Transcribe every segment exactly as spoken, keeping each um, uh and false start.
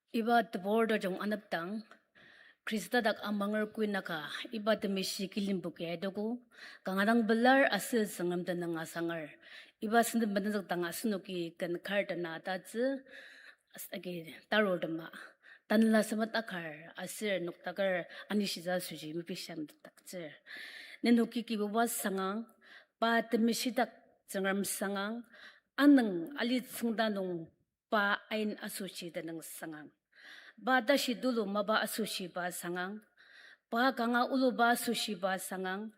Iba tebur tajung anepdang, Khrista dak amanger kuinaka, iba temeshi kilimbuki aitogo, kanga dang pelar aser Tsüngrem tenüng asanger. Iba sentong benezük dang asenoki ken kar tena tatsü, as-, agi tarur tema. Tanela semet akar aser noktaker anishitsü asoshi mepisham taktsür. Nenoki Kibuba sangang, pa temeshi dak Tsüngrem sangang, anüng ali tsüngda nung pa ain asoshi tenüng sangang. Pa tashi tulu mapa asoshi pa sangang. Pa kanga oluba asoshi pa sangang.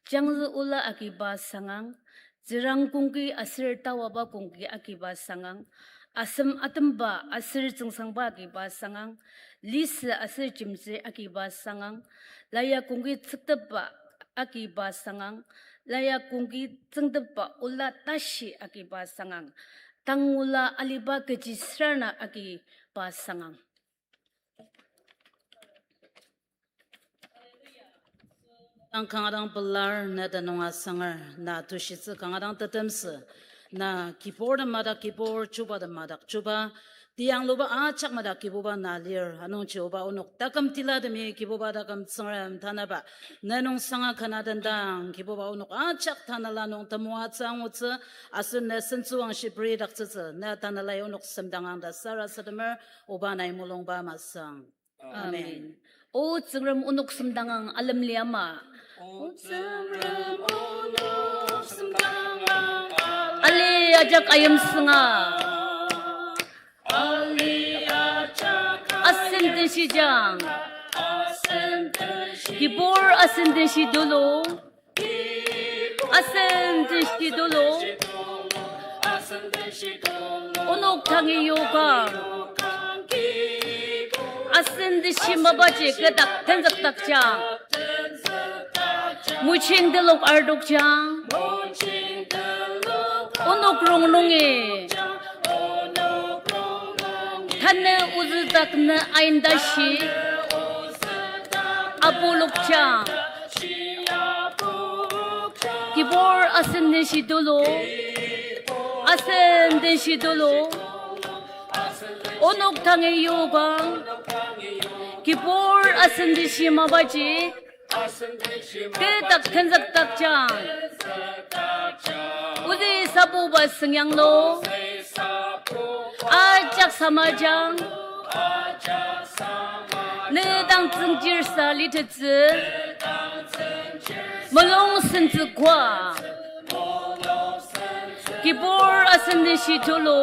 Jangzü ola agi pa sangang. Tsürang kongki aser tawaba kongki agi pa sangang. Asem atemba aser tsüngsangba agi pa sangang. Lisü aser jemtsü agi pa sangang. Laya kongki tsüktepba agi pa sangang. Laya kongki tsüngtepba ola tashi agi pa sangang. Tang ola aliba kechi sürana agi pa sangang. Dang kanga dang pelar na tenüng asanger, na tushitsü kanga dang tetemsü, na kibur tem madak kibur, chuba tem madak chuba, tiyangluba ajak madak Kibuba na lir, anungji oba onok taküm tila temi Kibuba taküm Tsüngrem tanaba, na nung sanga kena tendang Kibuba onok ajak tanela nung temoatsü angutsü, aser na sentsüwangshi peridaktsütsü, na tanelai onok semdangang ta sarasademer, oba nai mulungba masang. Amen. Amen. O Tsüngrem onok semdangang alem liama. O Tsüngrem onok semdangang alem. Ali ajak ayimsünga. Ali ajak asen tenshijang. Asen tenshi. Kibur asen tenshi tulu. Asen tenshi tulu. Onok tangi yokang. Asen tenshi mapaji kü dak tenzükdakjang. Muching telok ardokjang. Onok rongnungi. Tanü ozüdak nü aindashi. Apulokjang. Kibur asen tenshi tulu. Asen tenshi tulu. Onok tangi yokang. Kibur asen tenshi mapaji. Kü dak tenzükdakjang. Ozü sabuba süngyanglu. Ajak samajang. Ne dang tsüngchir sa litettsü. Mulung sentsü kwa. Kibur asen tenshi tulu.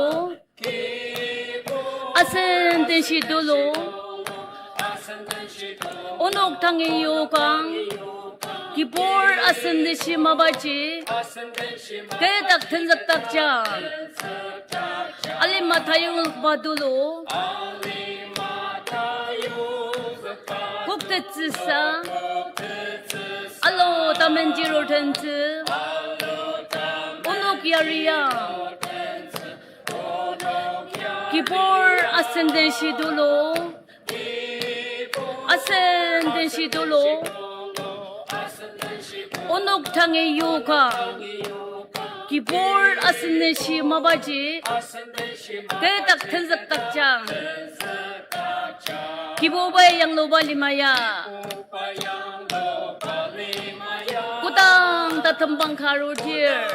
Asen tenshi tulu. Onok tangi yokang. Kibur asen tenshi mapaji. Kü dak tenzükdakjang. Alima tayongzükba tulu. Koktettsüsa. Alo tamenji rotentsü. Onok yaria. Kibur asen tenshi tulu. Asen tenshi tulu. Onok tangi yokang. Kibur asen tenshi mapaji. Kü dak tenzükdakjang. Kibubai yangluba lima ya. Kodang tatembang ka arudir.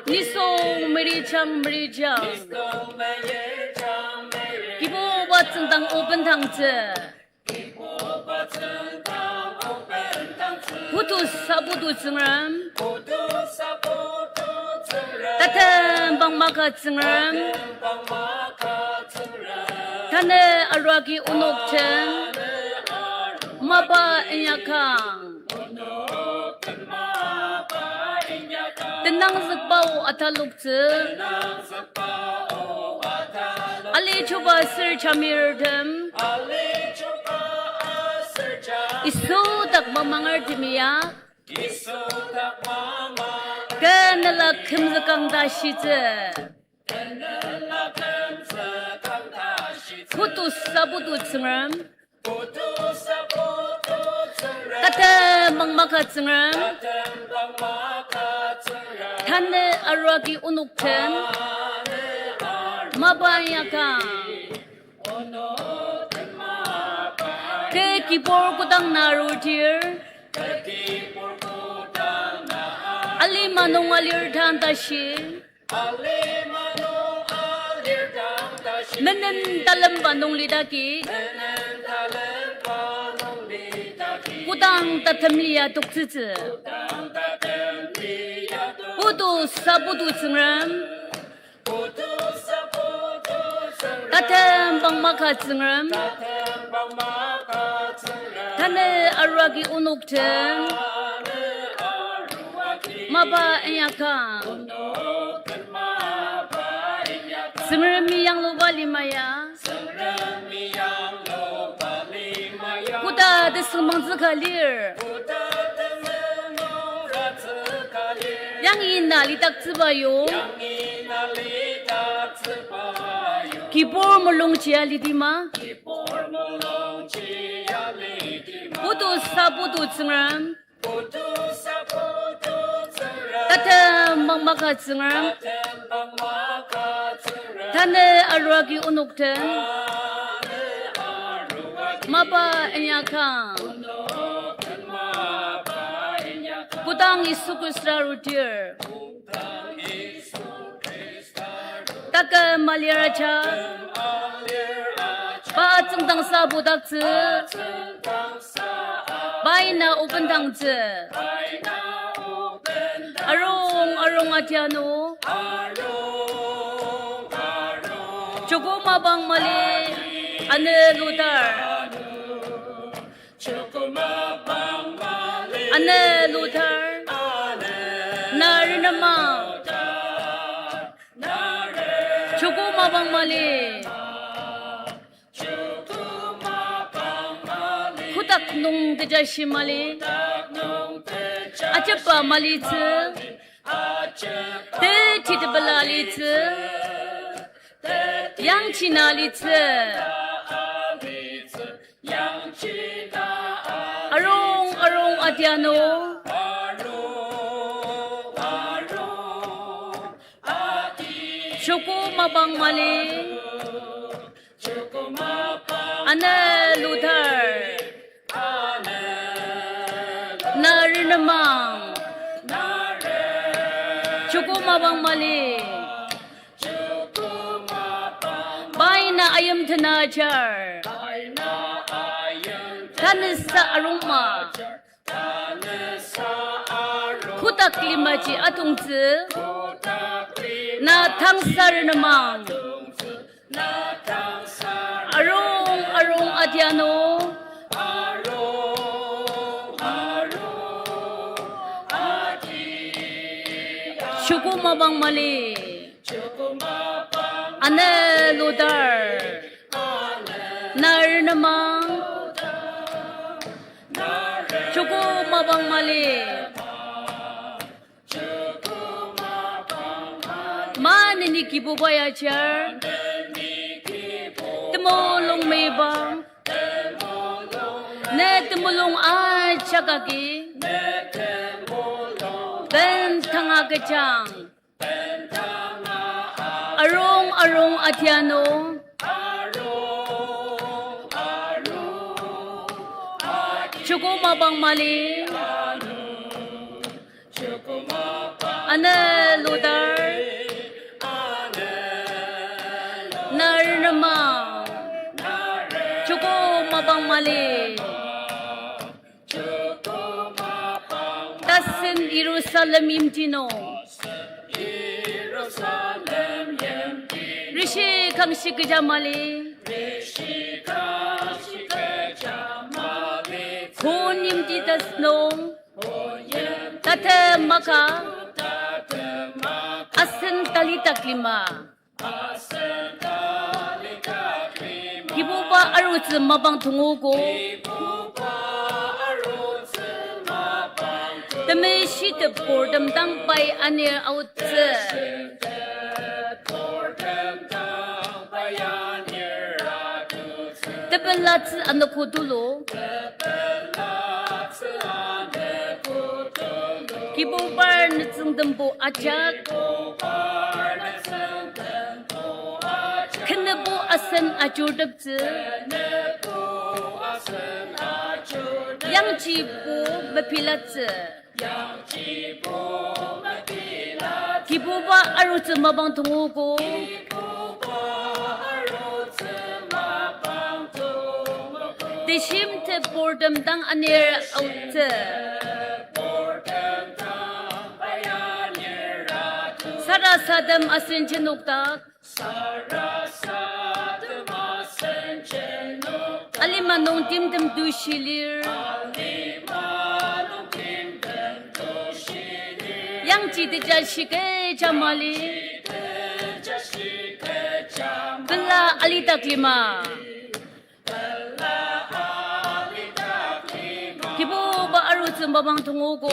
Nisung meyirijang, meyirijang. Kibuba tsüngdang o bendangtsü. Putu saputu Tsüngrem. Tatembang maka Tsüngrem. Tanü arua agi onok den mapa inyakang. Tenangzükba o ataloktsü. Ali chuba aser jamirtem. Yisu dak mamangertemi ya. Kü nela kümzükang ta shitsü. Putu saputu Tsüngrem. Tatembang maka Tsüngrem. Tanü arua agi onok den Mapa inyakang. Kü kibur kodang na arudir. Alima nung alir tang tashi. Menen talemba nung lidaki. Kodang tatem lia toktsütsü. Putu sa putu Tsüngrem. Tatem bang maka Tsüngrem. Tanü arua agi onok den. Mapa inyakang. Tsüngremi yangluba lima ya. Koda tesüngmangtsü ka lir. Yangi na lidaktsüba yong. Kibur mulungji alidima. Putu sa putu Tsüngrem. Tatem bang maka Tsüngrem. Tanü arua agi onok den. Mapa inyakang. Kodang Yisu Khrista arudir. Taküm alir ajak. Pa tsüngdang sa pudaktsü. Pai na obendangtsü. Arung arung adianu. Joko mapang mali. Anü ludar. Anü ludar. Na renema. Joko mapang mali. Kotak nung tejashi mali. Ajepba malitsü. Teti tepela litsü. Yangji na litsü. Arung arung adianu. Joko mapang mali. Anü ludar. Na renemang. Joko mapang mali. Pai na ayimtena ajar. Tanüsa arungma. Kotak limaji atongtsü. Na tangsa renemang. Arung arung adianu. Joko mapang mali. Anü ludar. Na renemang. Joko mapang mali. Maneni Kibuba ya ajar. Temulung meiba. Ne temulung ajak agi. Bendanga kejang. Arung arung adianu. Joko mapang mali. Anü ludar. Na renemang. Joko mapang mali. Tasen Yirusalem yimti nung. Rishi kangshi kecha mali. Hon yimti tas nung. Tatem maka. Asen talitak lima. Kibuba arutsü mapang tunguko. Temeshi tebur temdang pai anir aotsü. Tepelatsü anogo tulu. Kibubar nütsüngtembo ajak. Kenübo asen ajurteptsü. Yangjibo mepilatsü. Kibuba arutsü mapang tongogo. Teshimtep purtem dang anir aotsü. Sarasadem asen jenokdak. Alima nung timtem tushilir. Yangji teja shikeja mali. Pela alidak lima. Kibuba arutsü mapang tongogo.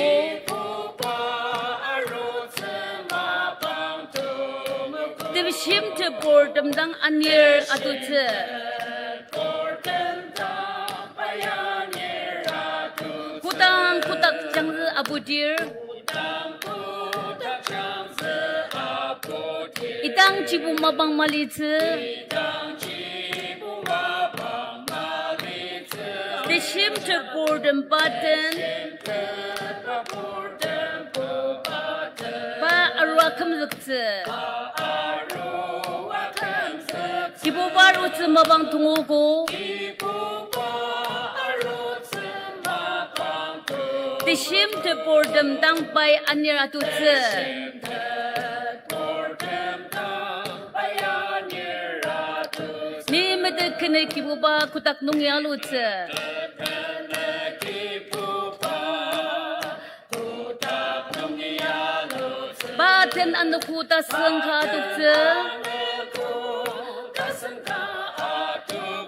Teshimtep purtem dang anir atutsü. Kodang kotak jangzü apudir. Idangjibo mapang malitsü. Teshimtep purtem pa den. Pa arua kümzüktsü. Kibuba arutsü mapang tongogo. Teshimtep purtem dang pai anir atutsü. Ni metet kene Kibuba kotak nung ya alutsü. Pa den anogo tasüng ka adoktsü.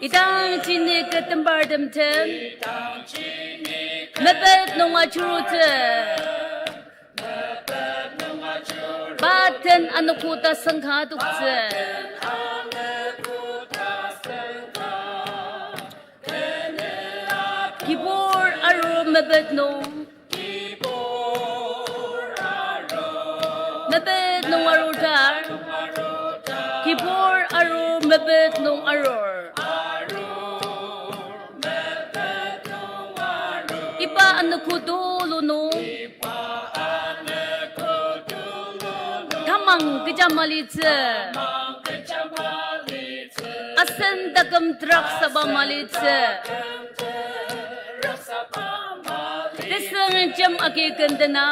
Idangji ni kü tembartem den. Mepet nung ajurutsü. Pa den anogo tasüng ka adoktsü. Kibur arur mepet nung. Mepet nung arur tar. Kibur arur mepet nung arur. Iba anogo tulu nung. Tamang kecha malitsü. Asen taküm terak saba malitsü. Tesüngjem agi kendena.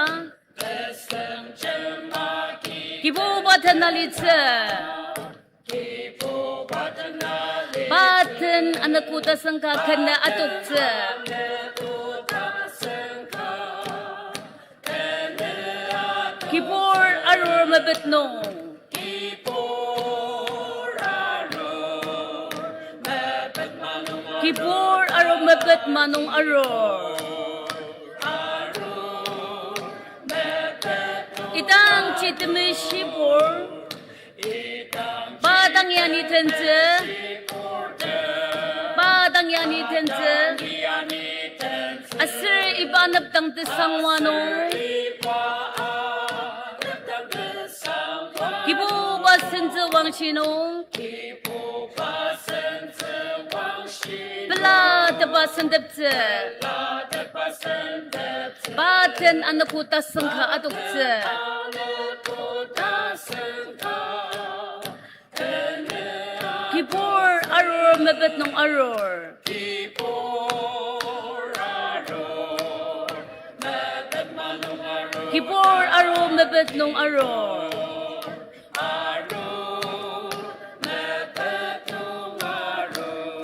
Kibuba den alitsü. Pa den anogo tasüng ka kena adoktsü. Kibur arur mepet nung. Kibur arur mepet ma nung arur. Idangji temeshibur. Pa dang ya ni tentsü. Pa dang ya ni tentsü. Aser iba nepdang tesangwa nung. Kibuba sentsü wangshi nung. Pelatepa senteptsü. Pa den anogo tasüng ka adoktsü. Kibur arur mepet nung arur. Kibur arur mepet nung arur.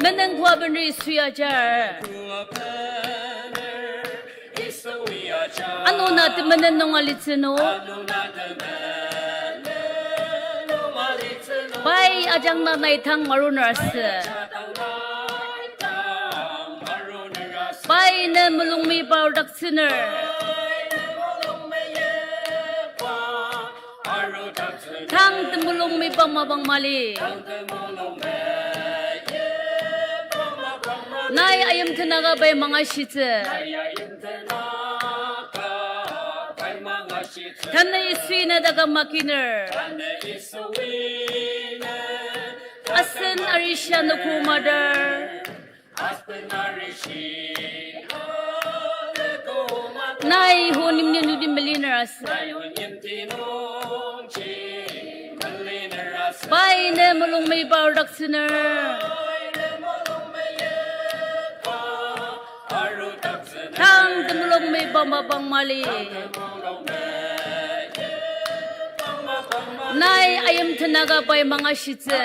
Menenkoa benri suyajar. Ano na temenen nung alitsü no. Pai ajang na nai tang maruner asü. Pai ne mulung meyipa arudaktsüner. Tang temulung meyipa mapang mali. Nai ayimtenaka pai mangashitsü. Tanü Yisui na daka makiner. Sen arishia nüku madar. Nai ho nimni nudi meliner asü. Pai ne mulung meiba arudaktsüner. Tang temulung meiba mapang mali. Nai ayim tenaka pai mangashitsü.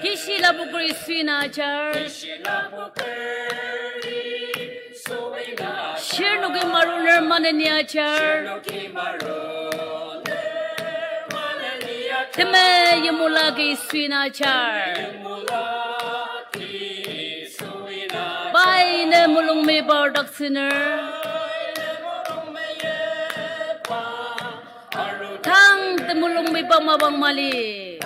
Kishi lapoker Yisui na ajar. Shirnoki maruner maneni ajar. Teme yimulaki Yisui na ajar. Pai ne mulung meiba arudaktsüner. Tang temulung meiba mapang mali.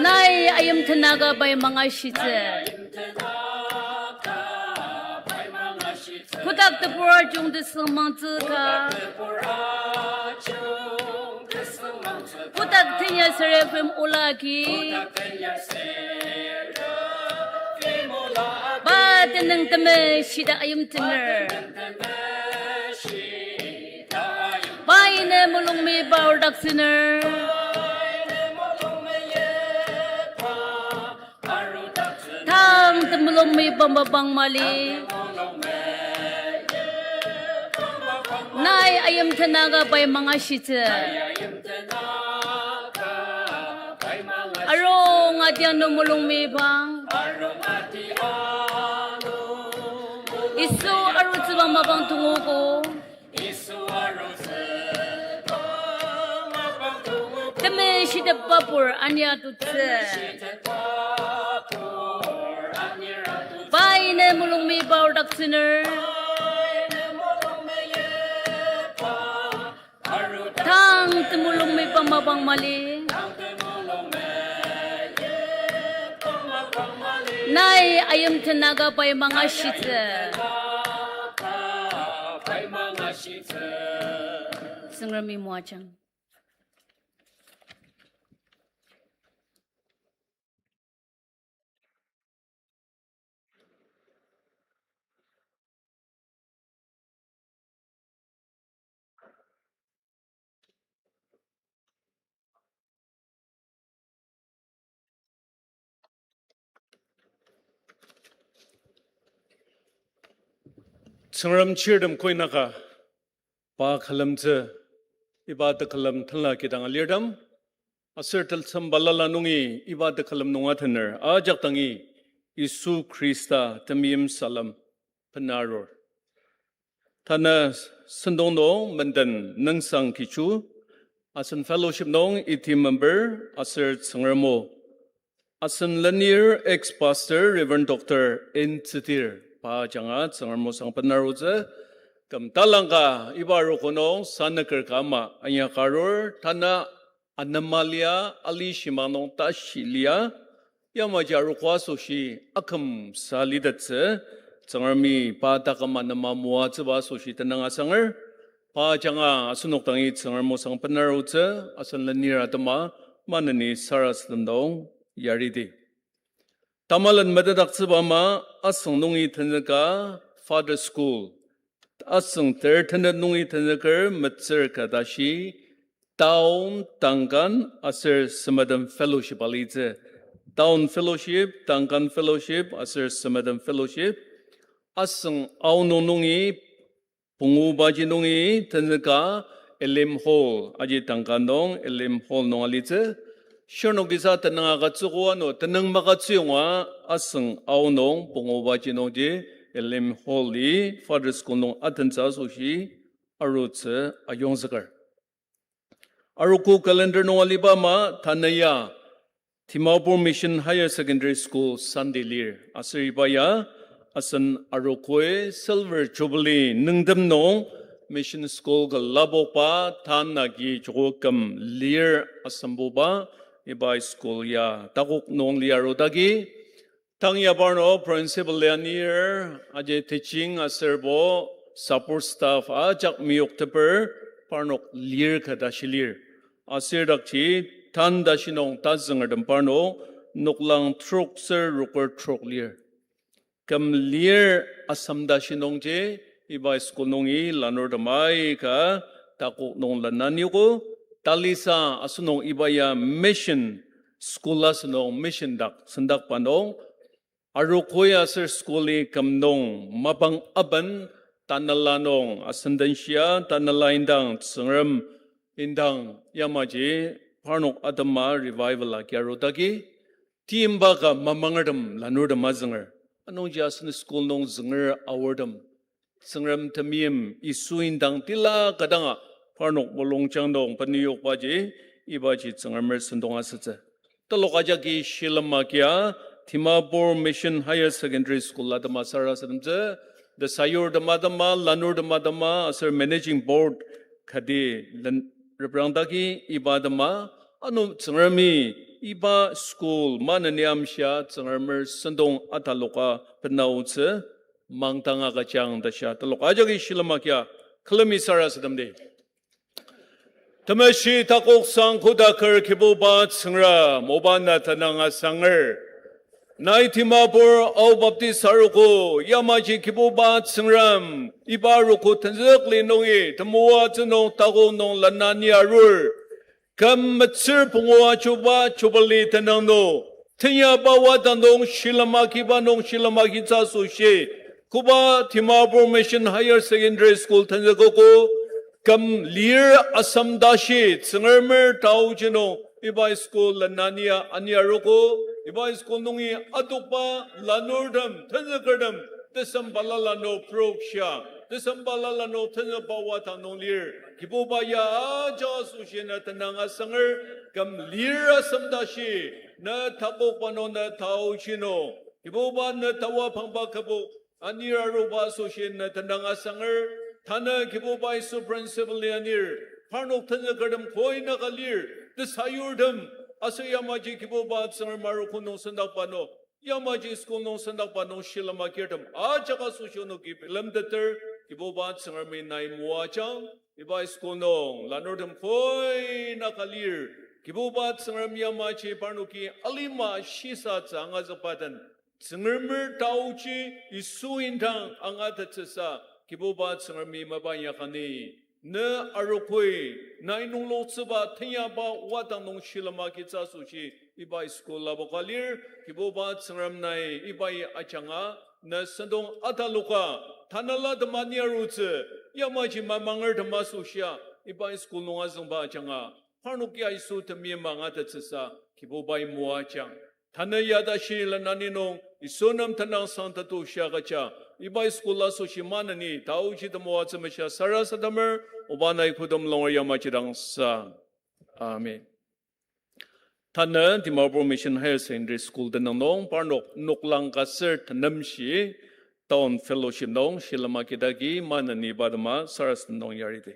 Nai ayim tenaka pai mangashitsü. Kotak tebur ajung tesüngmangtsü ka. Kotak tenya serefem olaki. Pa tenüng temeshida ayim tener. Pai ne mulung meiba arudaktsüner. Tang temulung meiba mapang mali. Nai ayim tenaka pai mangashitsü. Arung atianu mulung meiba. Yisu arutsüba mapang tunguko. Temeshitepba pur ania tutsü. Pai ne mulung meiba arudaktsüner. Tang temulung meiba mapang mali. Nai ayim tenaka pai mangashitsü. Tsüngremi moajang. Tsüngrem chirtem koinaka, pa külemtsü, iba tekülem tenla kidang alirtem, aser telsem balala nungi iba tekülem nung atener ajak dangi Yisu Khrista temeim salem benarur. Tanü sentong nung menden nüngsang kichu, asen fellowship nung iti member aser Tsüngrem o. Asen lenir ex-pastor Reverend Doctor N Tsütir pa ajanga Tsüngrem o sang benarutsü, küm talangka iba arogo nung sanüker ka ama inyakarur, tanü anema lia, ali shimang nung tashi lia, yamaji arogo asoshi akümsa litettsü, Tsüngremi pa taküm anema moatsüba asoshi tenüng asanger, pa ajanga asenok dangi Tsüngrem o sang benarutsü, asen lenir atema maneni sarasadem dang yaridi. Tamalen metetdaktsüba ama asüng nungi tenzüka Father School, asüng ter tenet nungi tenzüker metsür ka tashi, Town, Duncan aser Semedem Fellowship alitsü. Town Fellowship, Duncan Fellowship aser Semedem Fellowship. Asüng aonung nungi pungubaji nungi tenzüka Elim Hall, aji Duncan nung Elim Hall nung alitsü. Shirnokisa tenüng agütsüogo ano tenüng magütsüyonga asüng aonung pungubaji nungji Elim Hall-i Father School nung atentsü asoshi arutsü ayongzüker. Arogo calendar nung aliba ama tanü ya Dimapur Mission Higher Secondary School Sunday lir. Aser iba ya asen arogoi Silver Jubilee nüngtem nung Mission School ka lapokba tanü agi joko küm lir asembuba iba school ya takok nung liarudagi. Tang ya parnok principal ya anir, aji teaching aserbo support staff ajak meyokteper, parnok lir ka tashi lir. Aser dakji tan tashi nung tazüngertem parnok noklang trok ser roker trok lir. Küm lir asem tashi nungji iba school nungi lanurtem aika takok nung lenaniogo, talisa asenok iba ya mission, school asünung mission dak sendakba nung, arogoi aser school-i küm nung mapang aben tanela nung asendenshia tanela indang Tsüngrem indang yamaji parnok atema revival agi arudagi timba ka mamangertem lanurtem azünger. Anungji asen school nung zünger aortem Tsüngrem temeim Yisu indang tila kadanga parnok mulungjang nung beniyokbaji ibaji Tsüngremer sentong asütsü. Telok ajaki shilem agia Dimapur Mission Higher Secondary School atema sarasademtsü, tesayurtem atema, lanurtem atema, aser managing board kati len-, reprangdaki iba atema, ano Tsüngremi iba school maneni amshia Tsüngremer sentong ataloka benaotsü mangdang agüjang ta shia telok ajaki shilem agia külemi sarasademdi. Temeshi takoksang kodaker Kibuba Tsüngrem, oba na tenüng asanger. Nai Dimapur Ao Baptist arogo, yamaji Kibuba Tsüngrem, iba arogo tenzükli nungi temoatsü nung takok nung lenani arur. Küm metsür pungu achuba Jubilee tenüng nung, tenyaba wadang nung shilem agiba nung shilem agitsü asoshi, koba Dimapur Mission Higher Secondary School tenzükogo, küm lir asem tashi Tsüngremer taoji nung iba school lenania ani arogo, iba school nungi adokba lanurtem tenzükertem tesem balala nung prokshia, tesem balala nung tenzükba wadang nung lir. Kibuba ya ajak asoshi na tenüng asanger, küm lir asem tashi na takokba nung na taoji nung, Kibuba na tawa pangba kübok anir aruba asoshi na tenüng asanger. Tanü Kibuba Yisu principal-i anir, parnok tenzükertem koi naka lir, tesayurtem, aser yamaji Kibuba Tsüngrem arogo nung sendakba nung, yamaji school nung sendakba nung shilem agirtem ajak asoshi onoki bilemteter. Kibuba Tsüngremi nai moajang, iba school nung lanurtem koi naka lir. Kibuba Tsüngrem yamaji parnoki alima shisatsü angazükba den, Tsüngremer taoji Yisu indang angatettsüsa, Kibuba Tsüngremi mapa inyakani. Ne arogoi, nai nungloktsüba tenyaba wadang nung shilem agitsü asoshi, iba school lapoka lir. Kibuba Tsüngrem nai ibai ajanga, ne sentong ataloka, tanela temani arutsü, yamaji mamangertem asoshia, iba school nung azüngba ajanga, parnok ya Yisu temeim angatettsüsa, Kibubai moajang. Tanü ya tashi lenani nung Yisu nem tenüngsang tetu shiakaja, iba school asoshi maneni taoji temoatsü meshia sarasademer, oba nai kodem longer yamaji dang sang. Amen. Tanü Dimapur Mission Higher Secondary School tenüng nung parnok noklang ka ser tenemshi Town Fellowship nung shilem agidagi maneni iba atema sarasadem nung yaridi.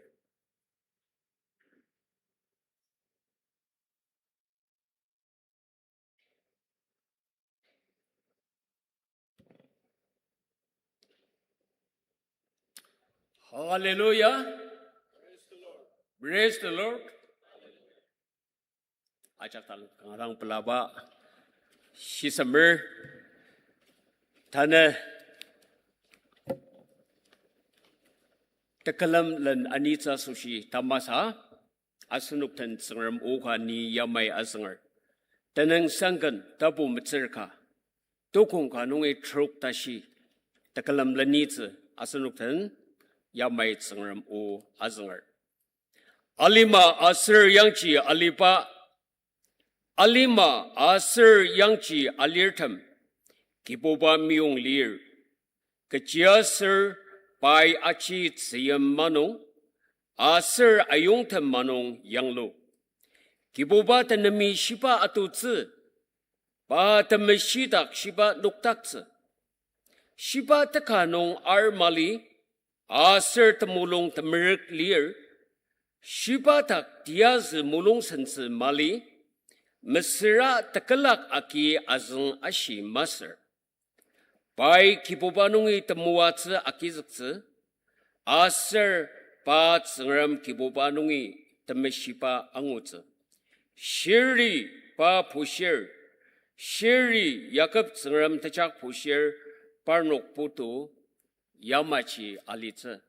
Hallelujah. Praise the Lord. Ajak talem kanga dang pelaba shisemer. Tanü tekülem len anitsü asoshi tamasa asenok den Tsüngrem o ka ni yamai azünger. Tenüngsangken tapu metsür ka, tukong ka nungi trok tashi tekülem lenitsü asenok den yamai Tsüngrem o azünger. Alima aser yangji aliba, alima aser yangji alirtem, Kibuba meyong lir. Kechiaser pai aji tzüyim manung, aser ayongtem manung yanglu. Kibuba tenemi shiba atutsü, pa temeshidak shiba nokdaktsü. Shiba teka nung ar mali, aser temulung temerük lir, shiba dak tiyazü mulung sentsü mali, mesüra tekülak agi azüng ashi masür. Pai Kibuba nungi temoatsü agizüktsü, aser pa Tsüngrem Kibuba nungi temeshiba angutsü. Shiri pa bushir, shiri Jakob Tsüngrem tejak bushir, parnok putu yamaji alitsü.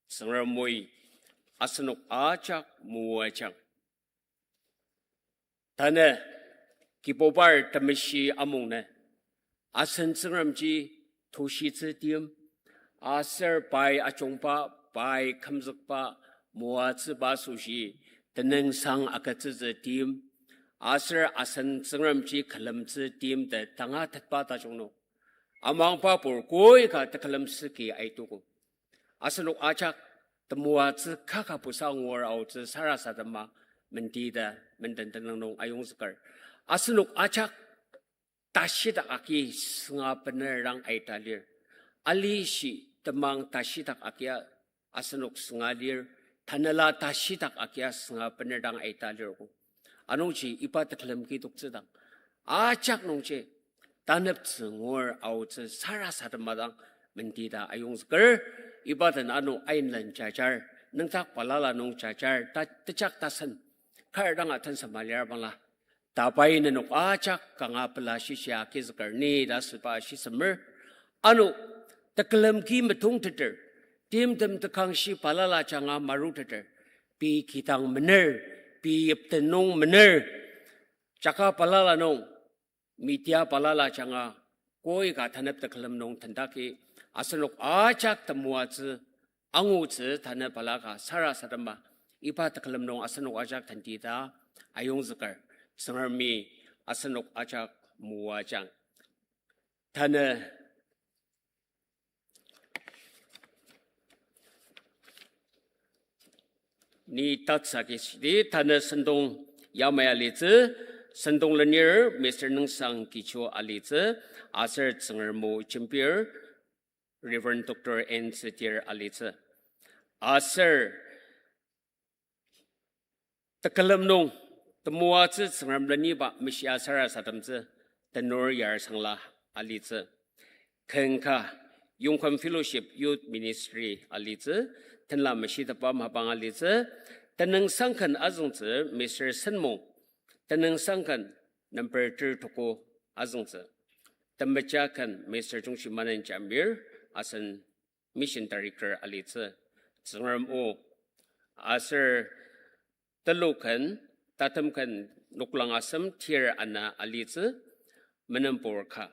Tsüngremi asenok ajak moajang. Tanü Kibubar temeshi amungnü asen Tsüngremji tushitsü tim, aser pai ajungba, pai kümzükba, moatsüba asoshi tenüngsang agütsütsü tim, aser asen Tsüngremji külemtsü tim ta tangatetba tajung nung, amangba pur koi ka tekülemsüki aitogo. Asenok ajak temoatsü kaka busa ngur aotsü sarasadema menti ta menden tenüng nung ayongzüker. Asenok ajak tashidak agi sünga bener dang aita lir. Alishi temang tashidak agia asenok sünga lir, tanela tashidak agia sünga bener dang aita lirgo. Anungji iba tekülem kidoktsüdang ajak nungji taneptsü ngur aotsü sarasadema dang menti ta ayongzüker. Iba den ano ainlen jajar, nüngdak balala nung jajar, ta tejak tasen kar dang atensema lir bangla, tabai nenok ajak kanga pela shishia agizüker ni ta süba shisemer. Ano tekülem ki metongteter, timtem tekangshi balala ajanga maruteter, pei kidang mener, pei yipten nung mener, jaka balala nung, media balala ajanga koi ka tanep tekülem nung tendaki asenok ajak temoatsü angutsü tanü balaka sarasadema iba tekülem nung asenok ajak tenti ta ayongzüker. Tsüngremi asenok ajak moajang. Tanü ni tatsüka shidi tanü sentong yamai alitsü, sentong lenir Mister Nüngsang Kicho alitsü, aser Tsüngrem o jembir Reverend Doctor N Setir alitsü. Aser tekülem nung temoatsü Tsüngrem leniba meshia sarasademtsü Tenur Yarsangla alitsü. Ken ka Yongkam Fellowship Youth Ministry alitsü, tenla meshitepba mapang alitsü. Tenüngsang ken azüngtsü Mister Senmong, tenüngsang ken number ter toko azüngtsü. Temeja ken Mister Jungshimanen Jamir, asen Mission Director alitsü. Tsüngrem o aser telu ken, tatem ken noklang asem tir ana alitsü, menenpur ka,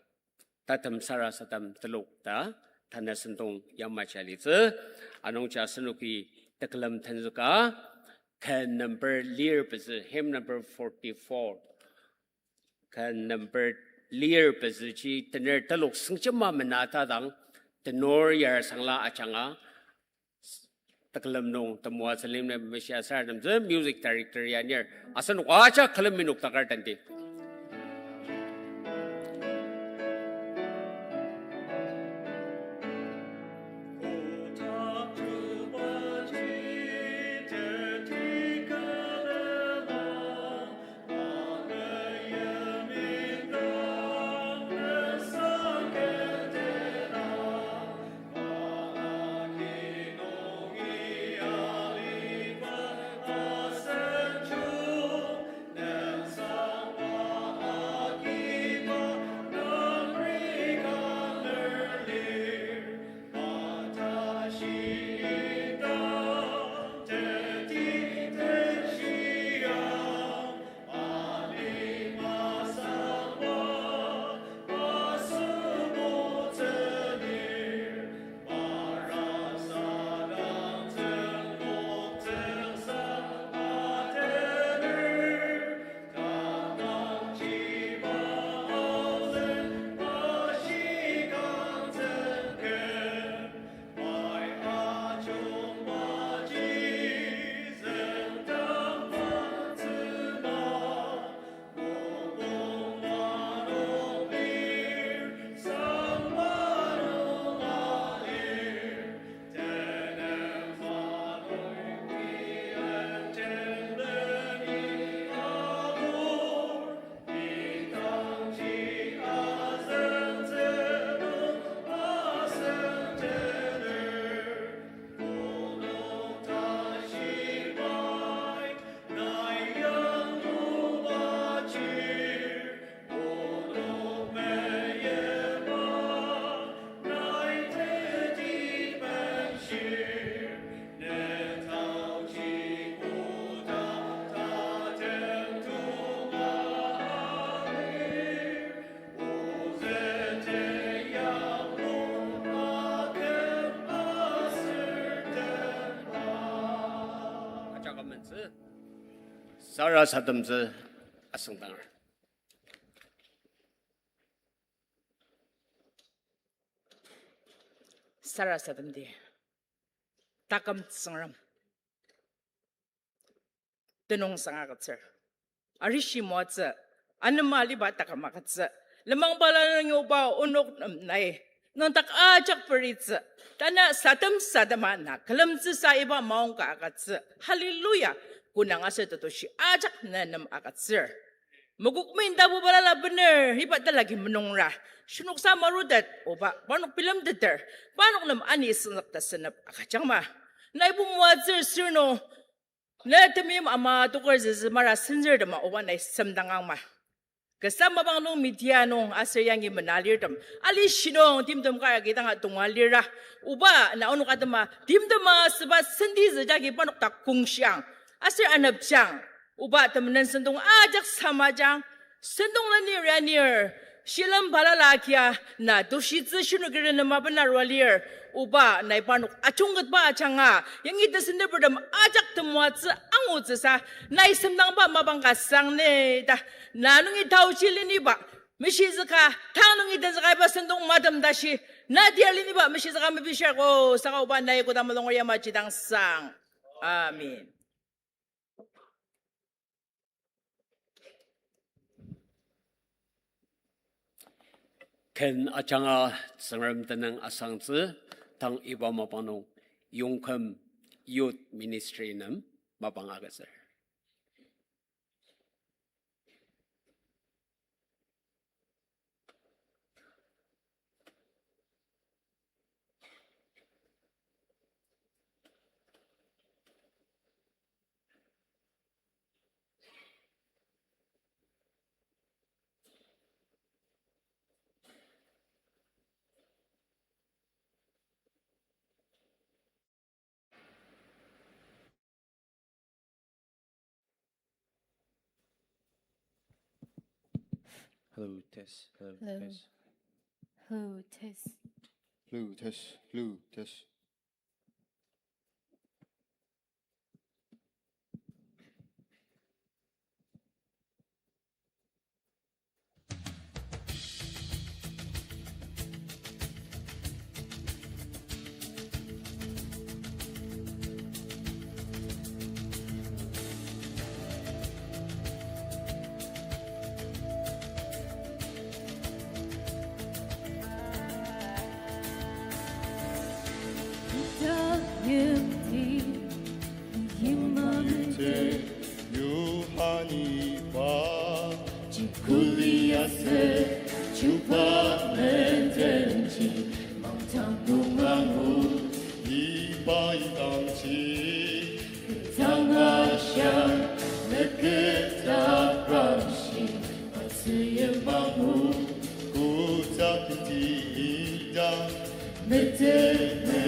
tatem sarasadem telok ta, tanü sentong yamaji alitsü. Anungji asenoki tekülem tenzüka, ken number lir pezü, hymn number forty-four. Ken number lir pezüji tener telok sengjema mena tadang, Tenur Yarsangla ajanga tekülem nung temoatsü lim nem meshia sarasademtsü, music director ya nir. Asen wajak külem minuk takar tenti. Sarasademtsü asüngdanger. Sarasademdi. Taküm Tsüngrem. Tenüngsang agütsür. Arishi moatsü, anema aliba taküm agütsü. Lenmang balala nungi oba onok nem nai. Nüngdak ajak peritsü. Tanü sadem sadema na külemtsüsa iba maongka agütsü. Hallelujah. Kü nung aser tetushi ajak ne nem agütsür. Mokokmi tapu balala bener, iba talaki menungra. Shinoksang marutet, oba, parnok bilemteter, parnok nem ani senzük ta senep agüjangma. Nai ibo moatsür sür nung, ne temeim ama toker züzü mara senzür tema oba nai semdangangma. Kasa mapang nung media nung aser yangi menalirtem. Ali shinung timtem kar agi danga tonga lira. Oba na onok atema timtem asüba senti zü jagi parnok ta kongshiang. Aser anepjang. Oba temenen sentong ajak samajang. Sentong lenir anir. Shilem balala kia na tushitsü shinu kiri nema bena rua lir. Oba nai parnok ajungketba ajanga. Yangi tesentepertem ajak temoatsü angutsüsa. Nai semdangba mapang ka sang ne ta. Na nungi taochi leniba. Meshizüka, tang nungi tenzüka iba sentong matem tashi. Na tia leniba, meshizüka mepishirko. Saka oba nai koda mulungur yamaji dang sang. Amen. Ken ajanga Tsüngrem tenüng asangtsü, tang iba mapang nung Yongküm Youth Ministry nem mapang agütsür. Hello, test. Hello, hello, test. Hello, test. Hello, test. Hello, test. Yohani ba, chikuli ase, chuba metenji, mangtang bungangu, iba idangji, ketang ashang, meketa pramshi, atsüyim mangu, kutak di idang, metene,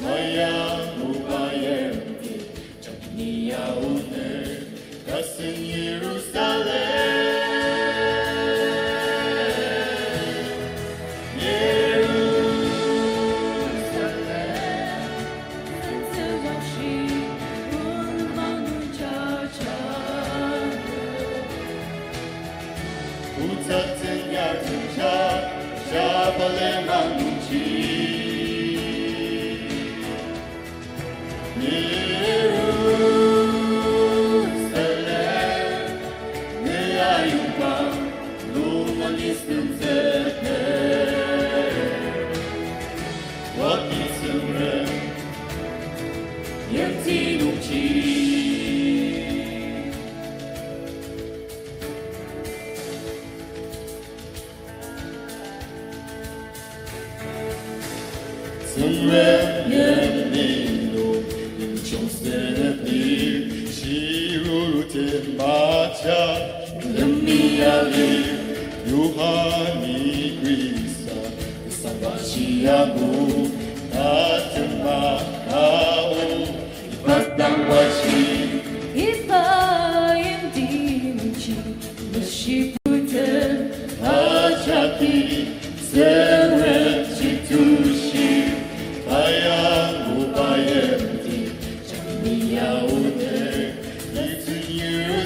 mayang ubayemdi, Jangnia owner, tasen Jerusalem, Jerusalem, tasen washi, ulmangu jaja. Utsatsen yartem ja, jabale manguji. Jerusalem, ne ayongba, luma nisem zeper. Waki Tsüngrem, yimti nungji. Tsüngrem yimli nung yimjung senepni, shiruru temaja, lemi ali, Yohani Khrista, sangwa shiamu, atema kao. Iba dang washi, iba yimti nungji, meshiputen ajaki, Tsüngrem jitushi, ayang ubayemdi, jangni yaoner, listen you.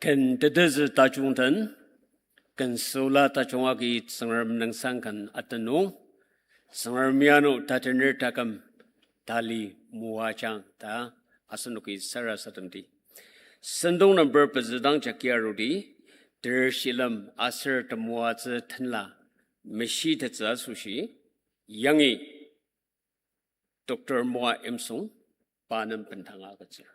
Ken tetezü tajung den, ken süla tajung agi Tsüngrem nüngsang ken atenung, Tsüngrem ya ano tatener taküm tali moajang ta asenoki sarasademdi. Sentong number pezü dang jagi arudi, ter shilem aser temoatsü tenla meshitettsü asoshi, yangi Doctor Moa Imsung, pa nem bendanga agütsür.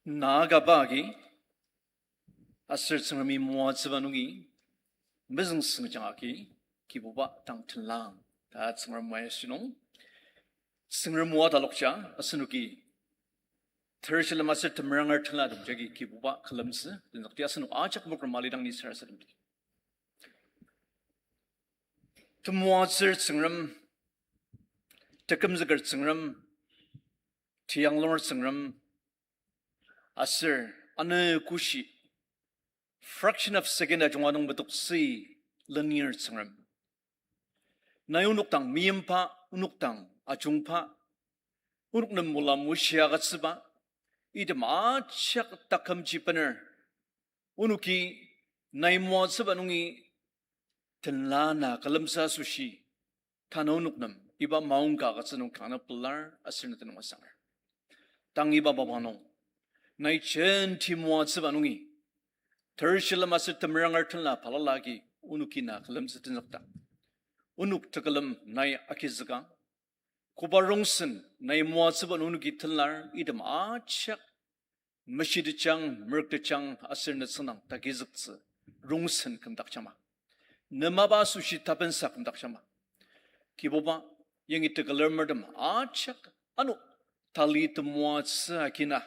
Na kaba agi, aser Tsüngremi moatsüba nungi, mezüng süngjang agi, Kibuba dang tenlang ta Tsüngrem moatsü nung, Tsüngrem moa talokja asenoki ter shilem aser temeranger tenlatem jagi Kibuba külemtsü, tenzükdi asenok ajak mokrom alidang ni sarasademdi. Temoatsür Tsüngrem, tekümzüker Tsüngrem, tiyanglunger Tsüngrem, aser ano koshi fraction of second ajunga nung metok süi lenir Tsüngrem. Nai onok dang meimba, onok dang ajungba, onok nem mula mushi agütsüba, item ajak takümji bener, onoki nai moatsüba nungi tenla na külemtsü asoshi, tanü onok nem iba maongka agütsü nung kanga pelar aser na tenüng asanger. Tang iba mapang nung, nai jenti moatsüba nungi ter shilem aser temeranger tenla balala agi onoki na külemtsü tenzükdak, onok tekülem nai agizüka, koba rongsen nai moatsüba nung onoki tenlar item ajak meshitejang, merüktejang aser ne tsüngdang tagizüktsü rongsen kümdakjangma. Ne mapa asoshi tapensa kümdakjangma. Kibuba, yangi tekülemertem ajak ano tali temoatsü akina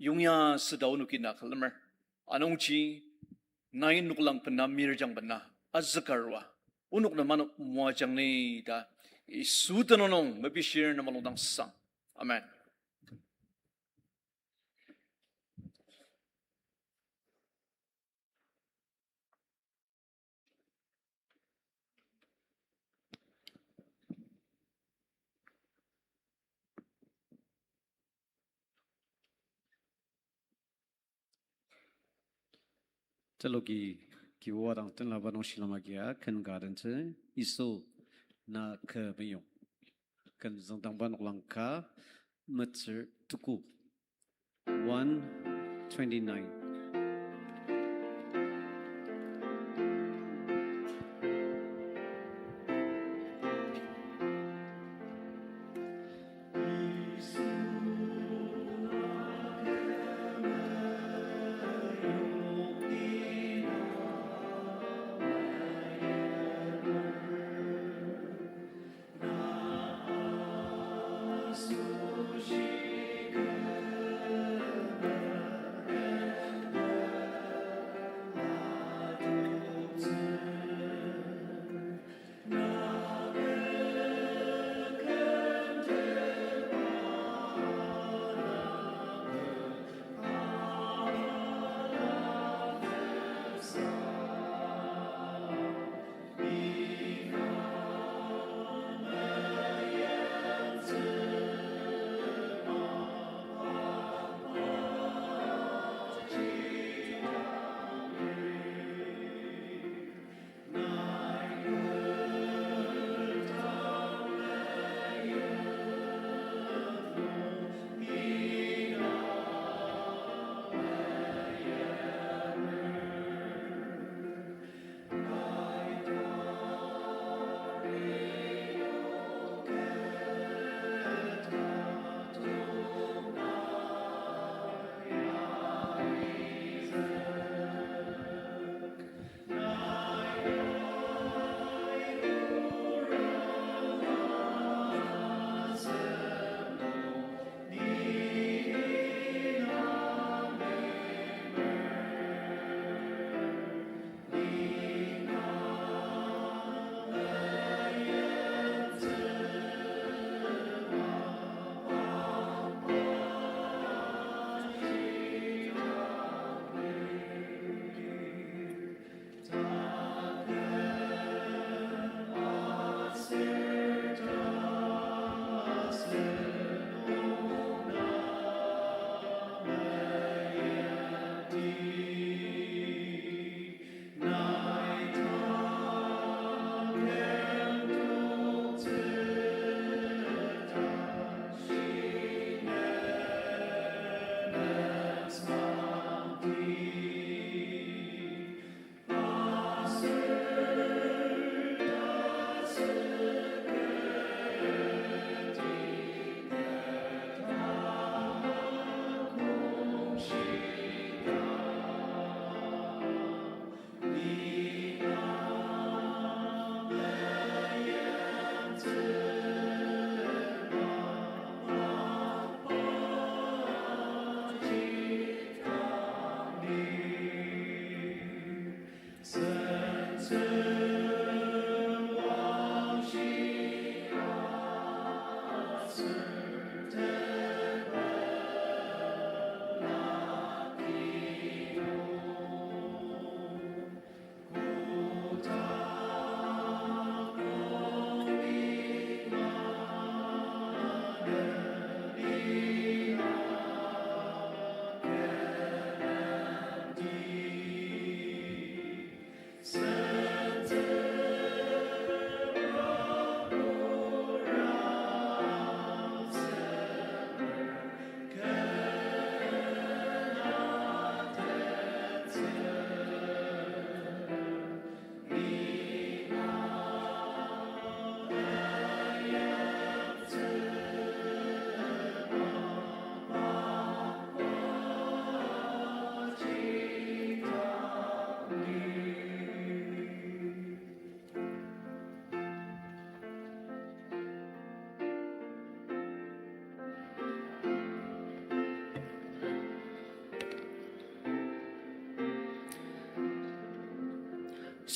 yongya süda onoki na külemer. Anungji nai noklang bena mirjang bena azükarua onok nem ano moajang ni ta Yisu tenüng nung mepishir nem alongdang sang. Amen. Teloki kiwa dang tenlaba nung shilem agia ken ka dentsü, Yisu na kü meyong. Ken züngdangba noklang ka metsür tuku. One twenty-nine.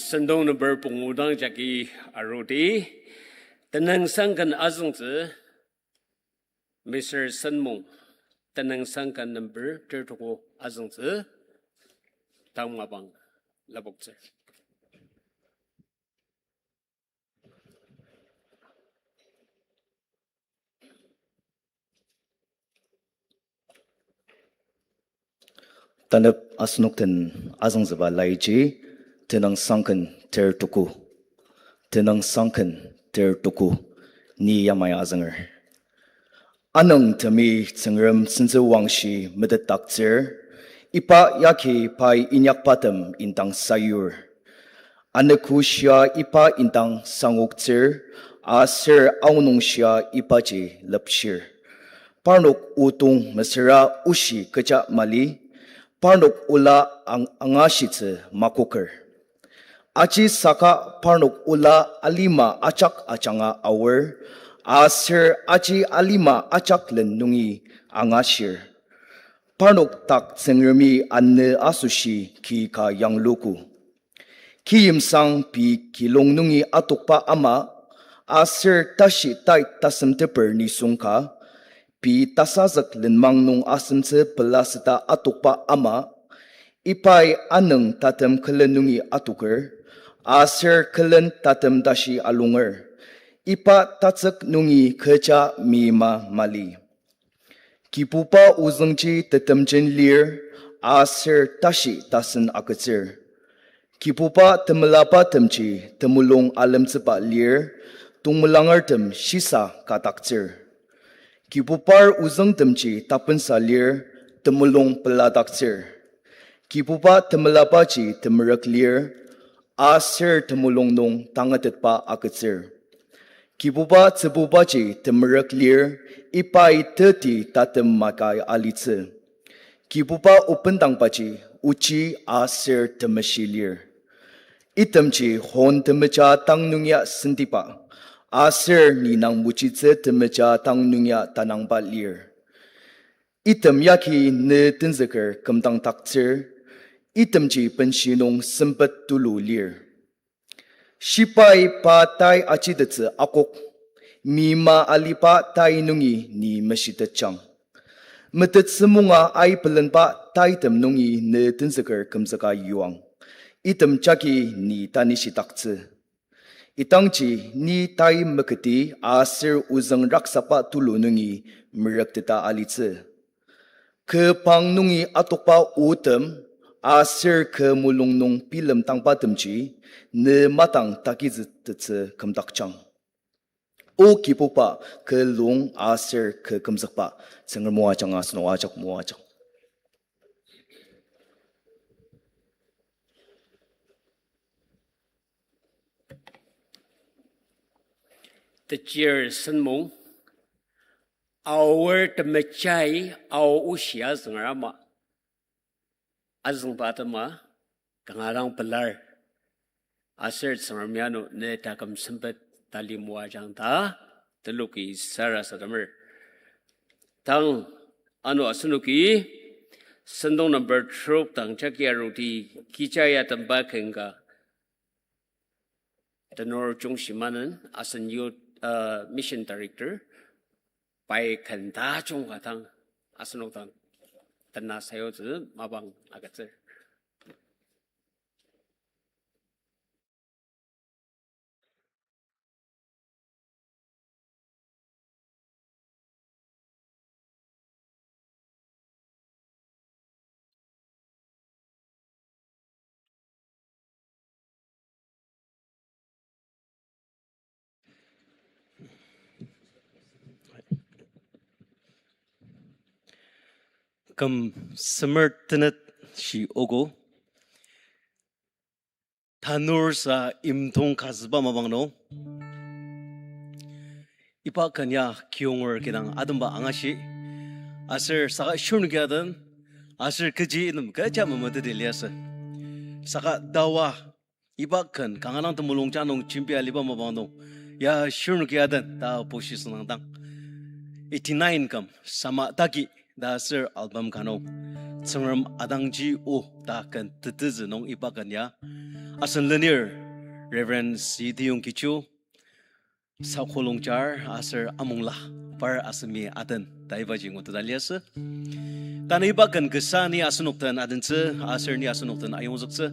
Sentong number pungu dang jagi arudi, tenüngsang ken azüngtsü, Mister Senmong, tenüngsang ken number tertuku azüngtsü, tang mapang lapoktsür. Tanep asenok den azüngtsüba laiji, tenüngsang ken tertuku. Tenüngsang ken tertuku. Ni yamai azünger. Anüngtemi Tsüngrem sentsü wangshi metetdaktsür, iba yagi pai inyakbatem indang sayur. Anogo shia iba indang sangoktsür, aser aonung shia ibaji lepshir. Parnok odong mesüra oshi kecha mali, parnok ola ang-, angashitsü makoker. Aji saka parnok ola alima ajak ajanga aor, aser aji alima ajak len nungi angashir. Parnok dak Tsüngremi anü asoshi ki ka yangluogo. Kiyimsang pei kilong nungi atokba ama, aser tashi tai tasemteper nisung ka, pei tasazük lenmang nung asemtsü pelaseta atokba ama, ibai anüng tatem külen nungi atoker, aser külen tatem tashi alunger. Iba tatsük nungi kecha meima mali. Kibuba ozüngji tetemjen lir, aser tashi tasen agütsür. Kibuba temelabatemji temulung alemtsüba lir, tongmelangertem shisa ka daktsür. Kibubar ozüngtemji tapensa lir, temulung peladaktsür. Kibuba temelabaji temerük lir, aser temulung nung tangatetba agütsür. Kibuba tsübubaji temerük lir, ibai teti tatem makai alitsü. Kibuba obendangbaji ochi aser temeshi lir. Itemji hon temeja tang nung ya sentiba, aser ni nang mechitsü temeja tang nung ya tanangba lir. Item yagi ne tenzüker kümdangdaktsür, itemji benshi nung sempet tulu lir. Shibai pa tai ajitettsü akok, meima aliba tai nungi ni meshitetjang. Metettsü munga aibelenba taitem nungi ne tenzüker kümzüka yuang, item jagi ni tanishidaktsü. Idangji ni tai meketi aser ozüng raksaba tulu nungi merükteta alitsü. Kü pang nungi atokba otem aser kü mulung nung bilemdangbatemji ne matang takizütettsü kümdakjang. O Kibuba, kü lung aser kü kümzükba, Tsüngrem moajang, asenok ajak moajang. Tejir Senmong, Aor temejai, Ao oshi azünger ama, azüngba atema, kanga dang pelar. Aser Tsüngremi ano ne taküm sempet tali moajang ta, teloki sarasademer. Tang ano asenoki, sentong number terok dang jagi arudi, kija ya temba ken ka, Tenor Jungshimanen, asen youth, uh, mission director, pai ken tajung ka dang, asenok dang, tena sayutsü mapang agütsür. Küm semer tenet shi ogo. Tanur sa imdong kazüba mapang nung, iba ken ya kiyonger kidang ademba angashi. Aser saka shirnoki aden, aser kechi item kecha memeteti liasü. Saka tawa iba ken kanga dang temulung ja nung jembia aliba mapang nung, ya shirnoki aden ta bushi sünangdang, eighty-nine küm Sama Taki ta aser album ka nung Tsüngrem adangji o ta ken tetezü nung iba ken ya asen lenir Reverend Sitiyong Kichu, Sakolong jar aser Amongla par asemi aden ta ibaji nguteta liasü. Tanü iba ken kasa ni asenok den adentsü, aser ni asenok den ayongzüktsü,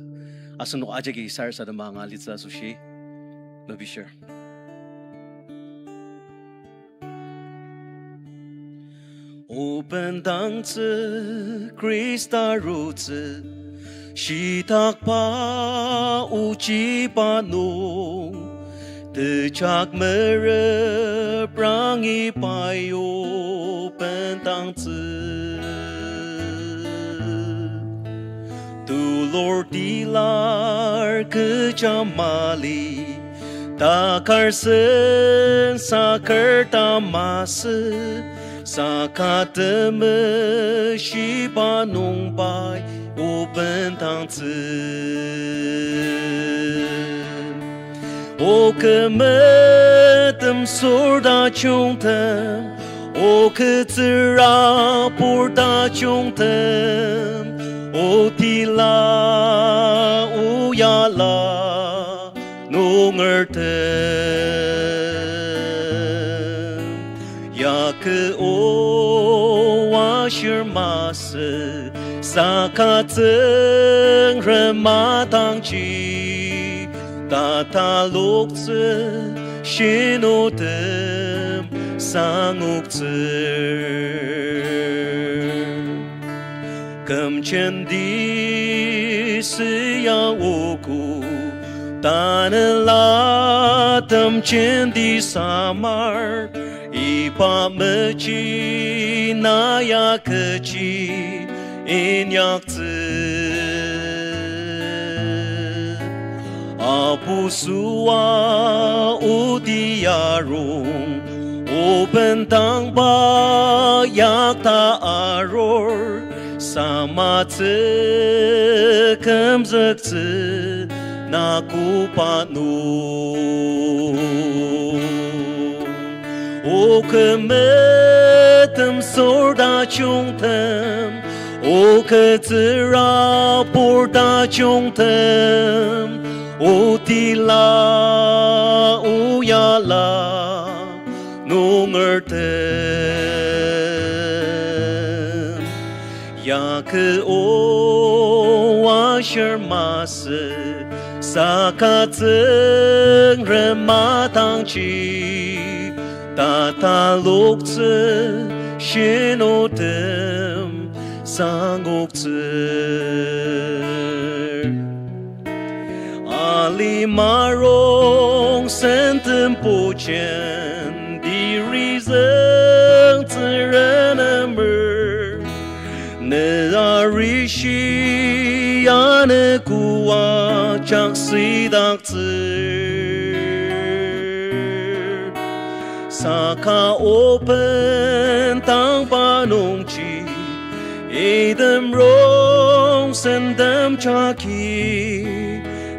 asenok ajaki sarasadema anga alitsü asoshi mepishir. O bendangtsü Khrista arutsü, shitakba ochiba nung, tejak merep rangi pai o bendangtsü. Tulur tilar kecha mali, takar sen saker tamasü, saka temeshiba nung pai o bendangtsü. O kü metem sür tajungtem, o kü tsürabur tajungtem, o tila, o yala nungertem. Ya kü o ashir masü, saka Tsüngrem atangji tataloktsü shinotem sangoktsür. Kümjenti süya ogo, tanela temjenti samar, iba mechi na ya kechi inyaktsü. Abusua oti arung, o bendangba yakta arur, samatsü kümzüktsü na koba nung. O kü metem sür tajungtem, o kü tsürabur tajungtem, o tila, o yala nungertem. Ya kü o ashir masü, saka Tsüngrem atangji tataloktsü shinotem sangoktsür. Alimarong sentem pojen tirizüng tsürenemer, ne arishi anü koa jaksüdaktsür. Saka o bendangba nungji item rongsen temjagi,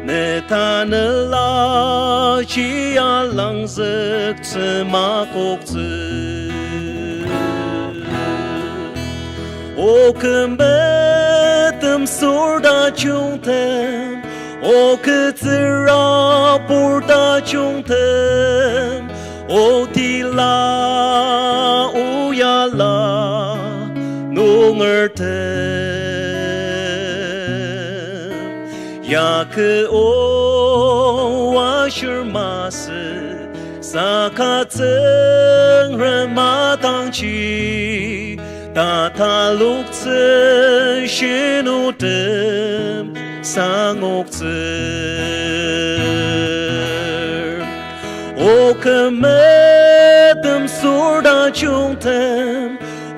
ne tanela ji alangzüktsü makoktsü. O kü metem sür tajungtem, o kü tsürabur tajungtem, o tila, o yala nungertem. Ya kü o ashir masü, saka Tsüngrem atangji tataloktsü shinotem sangoktsür. O kü metem sür tajungtem,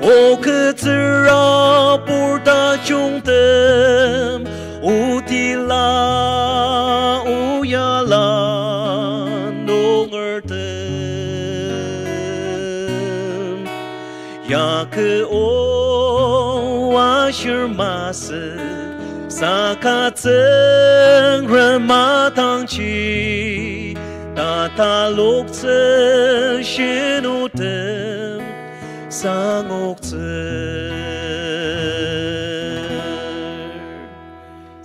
o kü tsürabur tajungtem, o tila, o yala nungertem. Ya kü o ashir masü, saka Tsüngrem atangji tataloktsü shinotem sangoktsür.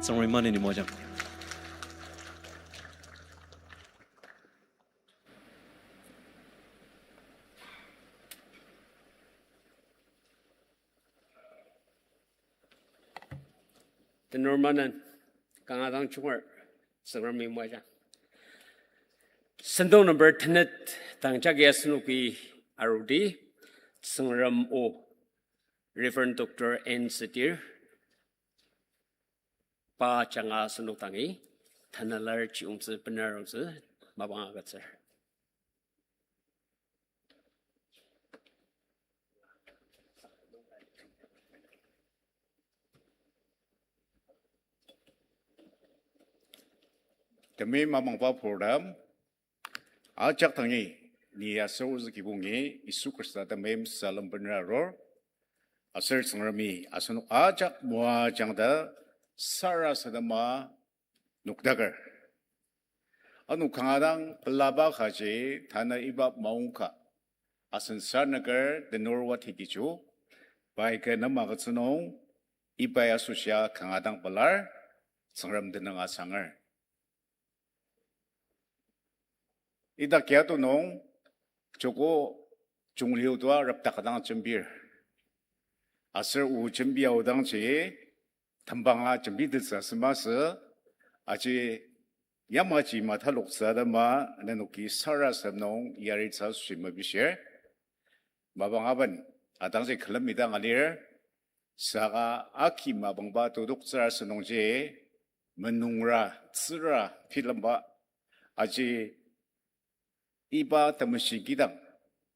Tsüngremi maneni moajang. Tenor maneni kanga dang junger, Tsüngremi moajang. Sentong number tenet dang jagi asenoki arudi, Tsüngrem o, Reverend Doctor N Setir, pa ajanga asenok dangi, tanela chiyungtsü bener arutsü, mapang agütsür. Temeim amangba purtem, ajak dangi, ni aser ozü kibongi, Yisu Khrista temeim salem bener arur, aser Tsüngremi asenok ajak moajang ta sarasadema nokdaker. Ano kanga dang pelaba kaji tanü iba maongka asen sanüker tenor watiki ju, pai kü nem agütsü nung, iba ya asoshia kanga dang pelar, Tsüngrem tenüng asanger. Ita kiatu nung, joko jungliu tua repdak dang jembir. Aser o jembi aodangji, tembanga jembitettsü asü masü, aji yamaji mataloktsü atema nenoki sarasadem nung yaritsü asoshi mepishir. Mapang aben, atangji külemi dang alir, saka aki mapangba todoktsür asü nungji, menungra, tsüra, bilemba, aji iba temeshi kidang,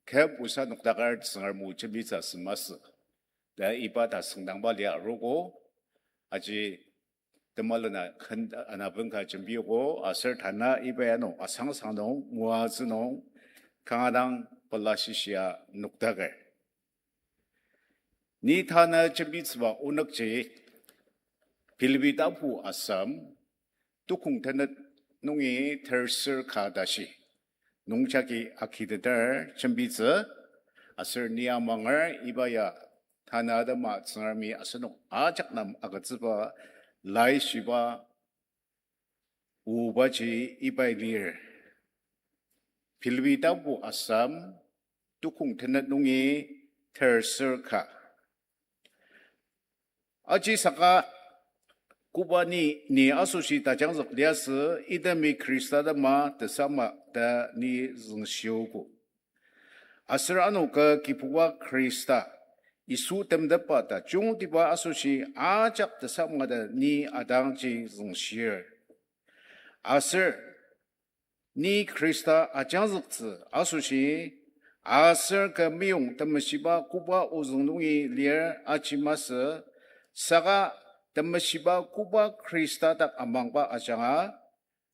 kep osa nokdaker Tsüngrem o jembitsü asü masü, ta iba tasüngdangba lia arogo, aji temalena ken anaben ka jembiogo, aser tanü iba ya nung asangsang nung moatsü nung kanga dang pela shishia nokdaker. Ni tanü jembitsüba onükji, Philippi tapu asem, tukong tenet nungi terser ka tashi, nungjagi agiteter jembitsü, aser ni amanger iba ya tanü atema Tsüngremi asenok ajak nem agütsüba laishiba obaji ibai lir. Philippi tapu asem, tukong tenet nungi terser ka. Aji saka koba ni, ni asoshi tajangzük liasü, itemi Khrista atema tesama ta ni züngshiogo. Aser ano kü Kibuba Khrista, Yisu temtepba tajungtiba asoshi ajak tesama ta ni atangji züngshir. Aser ni Khrista ajangzüktsü asoshi, aser kü meyong temeshiba koba ozüng nungi lir aji masü, saka temeshiba koba Khrista dak amangba ajanga,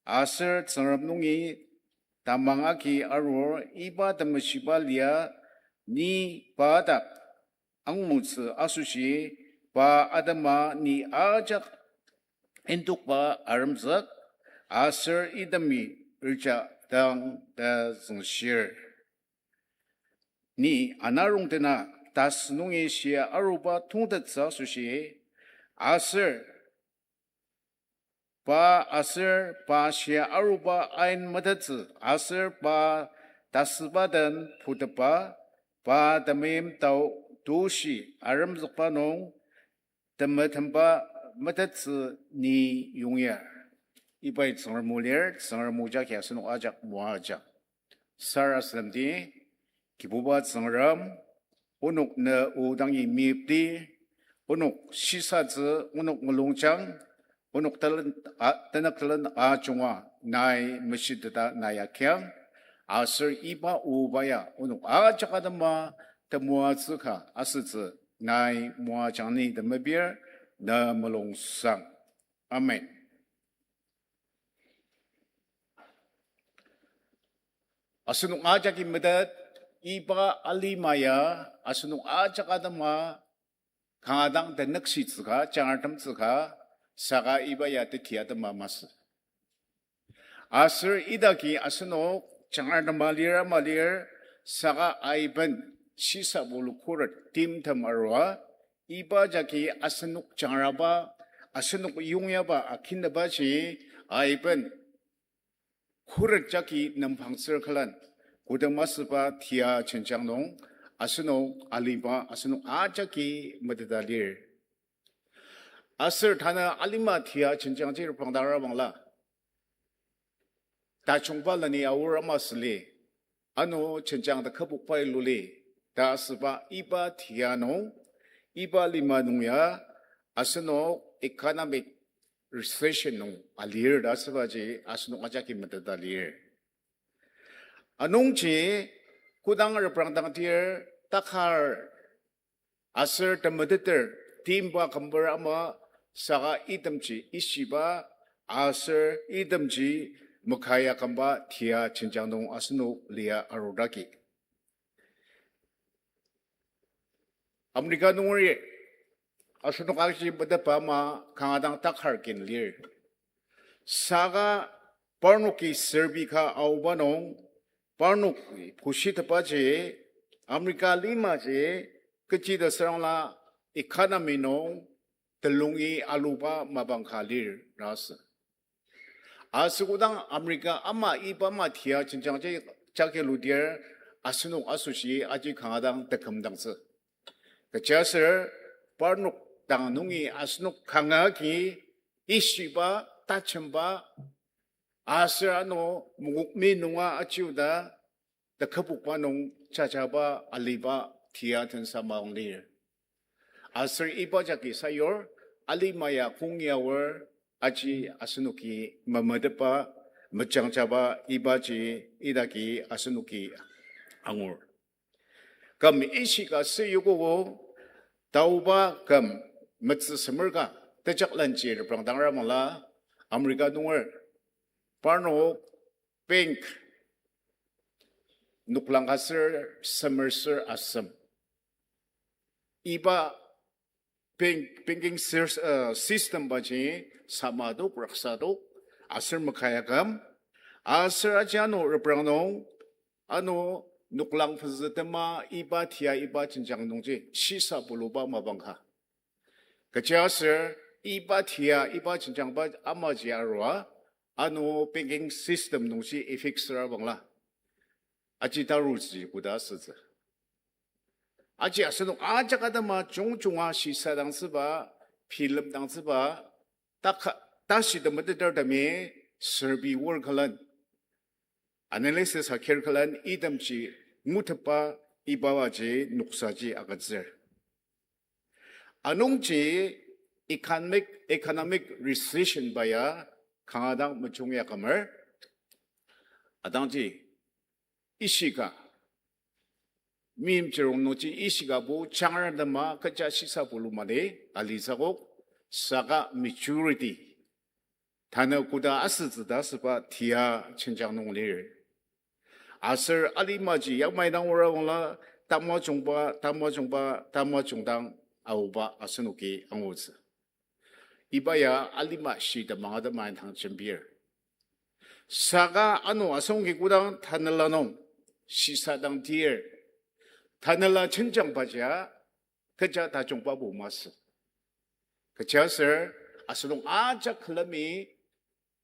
aser Tsüngrem nungi tamang agi arur iba temeshiba lia ni pa dak angutsü asoshi pa atema ni ajak indokba aremzük, aser itemi rija dang ta züngshir. Ni anarongdena tasü nungi shia aruba tongtettsü asoshi, aser pa aser pa shia aruba ain metettsü, aser pa tasüba den putepba, pa temeim tao tushi aremzükba nung, temetemba metettsü ni yongyar. Ibai Tsüngrem o lir, Tsüngrem o jagi asenok ajak moajang. Sarasademdi, Kibuba Tsüngrem, onok ne o dangi meyipdi, onok shisatsü, onok mulungjang, onok telen, a, tenük telen ajunga nai meshiteta nai agiang, aser iba oba ya onok ajak atema temoatsü ka asütsü nai moajang ni temepir, ne mulungsang. Amen. Asenok ajaki metet, iba alima ya asenok ajak atema kanga dang tenükshitsü ka, jangartemtsü ka, saka iba ya teti atema masü. Aser idaki asenok jangartema lir ama lir, saka aiben shisabulu khuret timtem arua, iba jagi asenok jangraba, asenok yongyaba akinaba ji aiben khuret jagi nembangtsür külen, kodama süba tia jenjang nung asenok aliba asenok ajaki meteta lir. Aser tanü alima tia jenjangji reprangdang arabangla, tajungba leni aor ama süli, ano jenjang ta kübokba iluli, ta asüba iba tia nung, iba lima nung ya, asenok economic recession nung alir ta asübaji asenok ajaki meteta lir. Anungji kodang reprangdang tir takar aser temeteter timba kümber ama saka itemji ishiba aser itemji makaya kümba tia jenjang nung asenok lia arudaki. America nungeri asenok aji metetba ama kanga dang takar kin lir. Saka parnoki serbi ka aoba nung, parnok pushitepaji, America limaji, kechi ta sürangla economy nung telungi aluba mapang ka lir ta asü. Aser kodang America ama iba ama tia jenjang ja-, jagi ludir asenok asoshi aji kanga dang tekümdangtsü. Kechiaser parnok dang nungi asenok kanga agi ishiba, tajemba, aser ano mokokmi nunga achiuda, tekübokba nung jajaba aliba tia tensa maong lir. Aser iba jagi sayur, alima ya kong ya aor, aji asenoki memetetba, mejangjaba ibaji idaki asenoki angur. Küm ishika süyokogo, taoba küm metsü semer ka, tejaklenji reprangdang arabangla, America nunger, parnok bank noklang ka ser semer ser asem. Iba bank, banking sys-, uh, system baji sama dok, raksa dok, aser makaya küm, aser aji ano reprang nung, ano noklang pezü tema iba tia iba jenjang nungji shisa puluba mapang ka. Kechiaser iba tia iba jenjangba amaji arua, ano banking system nungji effect süra bangla. Aji tarutsü koda asütsü. Aji asenok ajak atema jungjunga shisadangtsüba, bilemdangtsüba, taka, tashi temetetertemi, serbi work külen, analysis akir külen, itemji ngutetba iba aji noksaji agütsür. Anungji economic, economic recession ba ya kanga dang mejung ya kümer. Atangji ishika, meimchir nungji ishikabo jangra tema kecha shisa pulu mali alitsü akok, saka majority tanü koda asütsü ta asüba tia jenjang nung lir. Aser alimaji yamai dang ora bangla tamajungba, tamajungba, tamajungdang aoba asenoki angutsü. Iba ya alima shitem mangatem indang jembir. Saka ano asenoki kodang tanela nung shisadang tir, tanela jenjang baja kecha tajungba bo masü. Kechiaser asenok ajak külemi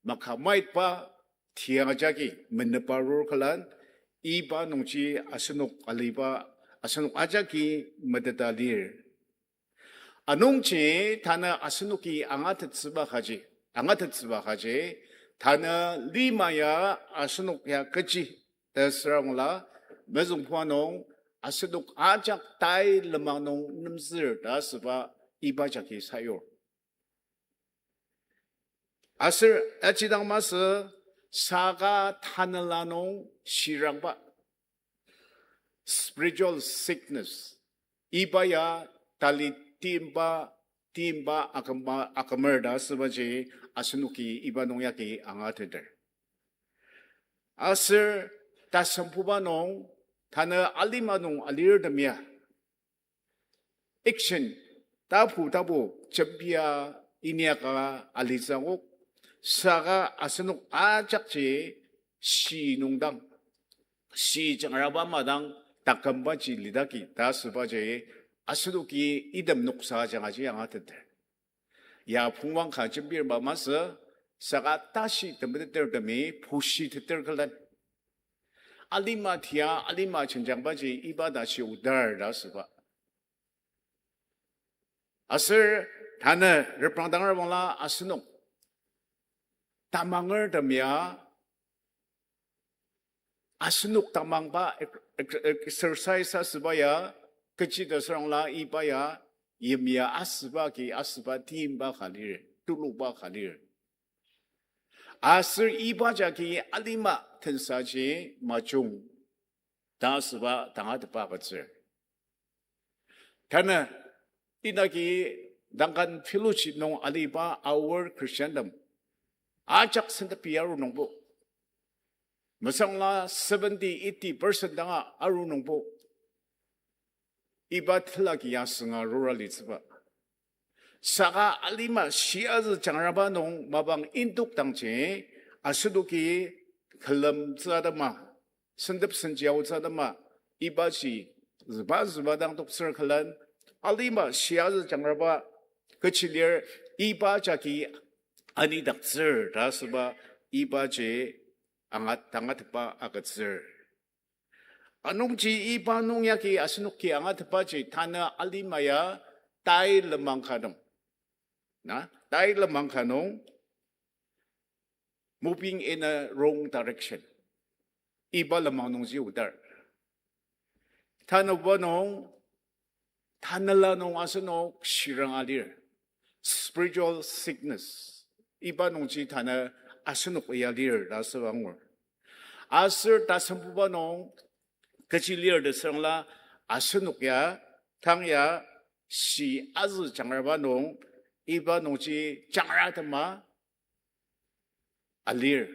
makamaitba tia jagi menepa rur külen, iba nungji asenok aliba, asenok ajaki meteta lir. Anungji tanü asenoki angatettsüba kaji, angatettsüba kaji, tanü lima ya asenok ya kechi ta süra bangla, mezüngbuba nung asenok ajak tai lenmang nung nemzür ta asüba iba jagi sayur. Aser aji dang masü saka tanela nung shirangba, spiritual sickness. Iba ya tali timba, timba akümba, akümer ta asübaji asenoki iba nung yagi angateter. Aser tasembuba nung tanü alima nung alirtem ya action, tapu tapu jembia inyaka alitsü akok, saka asenok ajakji shi nungdang, shi jangraba madang takümbaji lidaki ta asübaji asenoki item noksa ajangaji angateter. Ya pungwang ka jembir ba masü, saka tashi temeteter temi pushi teter külen. Alima tia, alima jenjangbaji iba tashi odar ta asüba. Aser tanü reprangdanger bangla asenok tamanger temia, asenok tamangba ex-, ex-, exercise asüba ya, kechi ta sürangla iba ya, yimya asüba ki asüba timba ka lir, tuluba ka lir. Aser iba jagi alima tensaji majung ta asüba tangatetba agütsür. Tanü idaki Duncan Fellowship nung aliba Aor Christiantem ajak sentepi aru nungbo, mesangla seventy, eighty percent danga aru nungbo, iba telaki ya sünga rura litsüba. Saka alima shiazü jangraba nung mapang indokdangji, asenoki külemtsü atema, sentep senji aotsü atema, ibaji züba züba dang toktsür külen, alima shiazü jangraba kechi lir, iba jagi anidaktsür ta asüba, ibaji angat tangatetba agütsür. Anungji iba nung yagi asenoki angatetbaji tanü alima ya tai lenmang ka nung, na, tai lenmang ka nung, moving in a wrong direction. Iba lenmang nungji odar. Tanüba nung, tanela nung asenok shiranga lir. Spiritual sickness. Iba nungji tanü asenok ya lir ta asüba angur. Aser tasembuba nung kechi lir ta sürangla asenok ya, tang ya, shiazü jangraba nung, iba nungji jangra atema alir.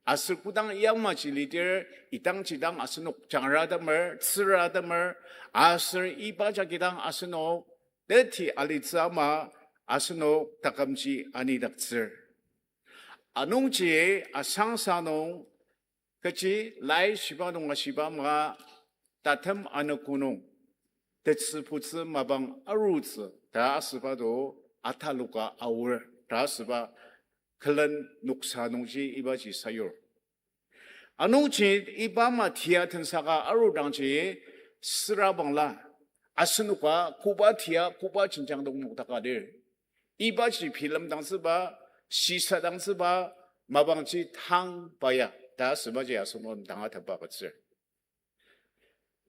Aser kodang yamaji lidir, idangji dang asenok jangra atemer, tsüra atemer, aser iba jagi dang asenok teti alitsü ama asenok takümji anidaktsür. Anungji asangsa nung kechi laishiba nung ashiba ama, tatem anogo nung tetsübutsü mapang arutsü ta asüba to ataloka aor ta asüba külen noksa nungji ibaji sayur. Anungji iba ama tia tensaka arudangji sürabangla, asenoka koba tia koba jenjang nung nokdaka lir. Ibaji bilemdangtsüba, shisadangtsüba mapangji tang paya ta asübaji asenok nem tangatetba agütsür.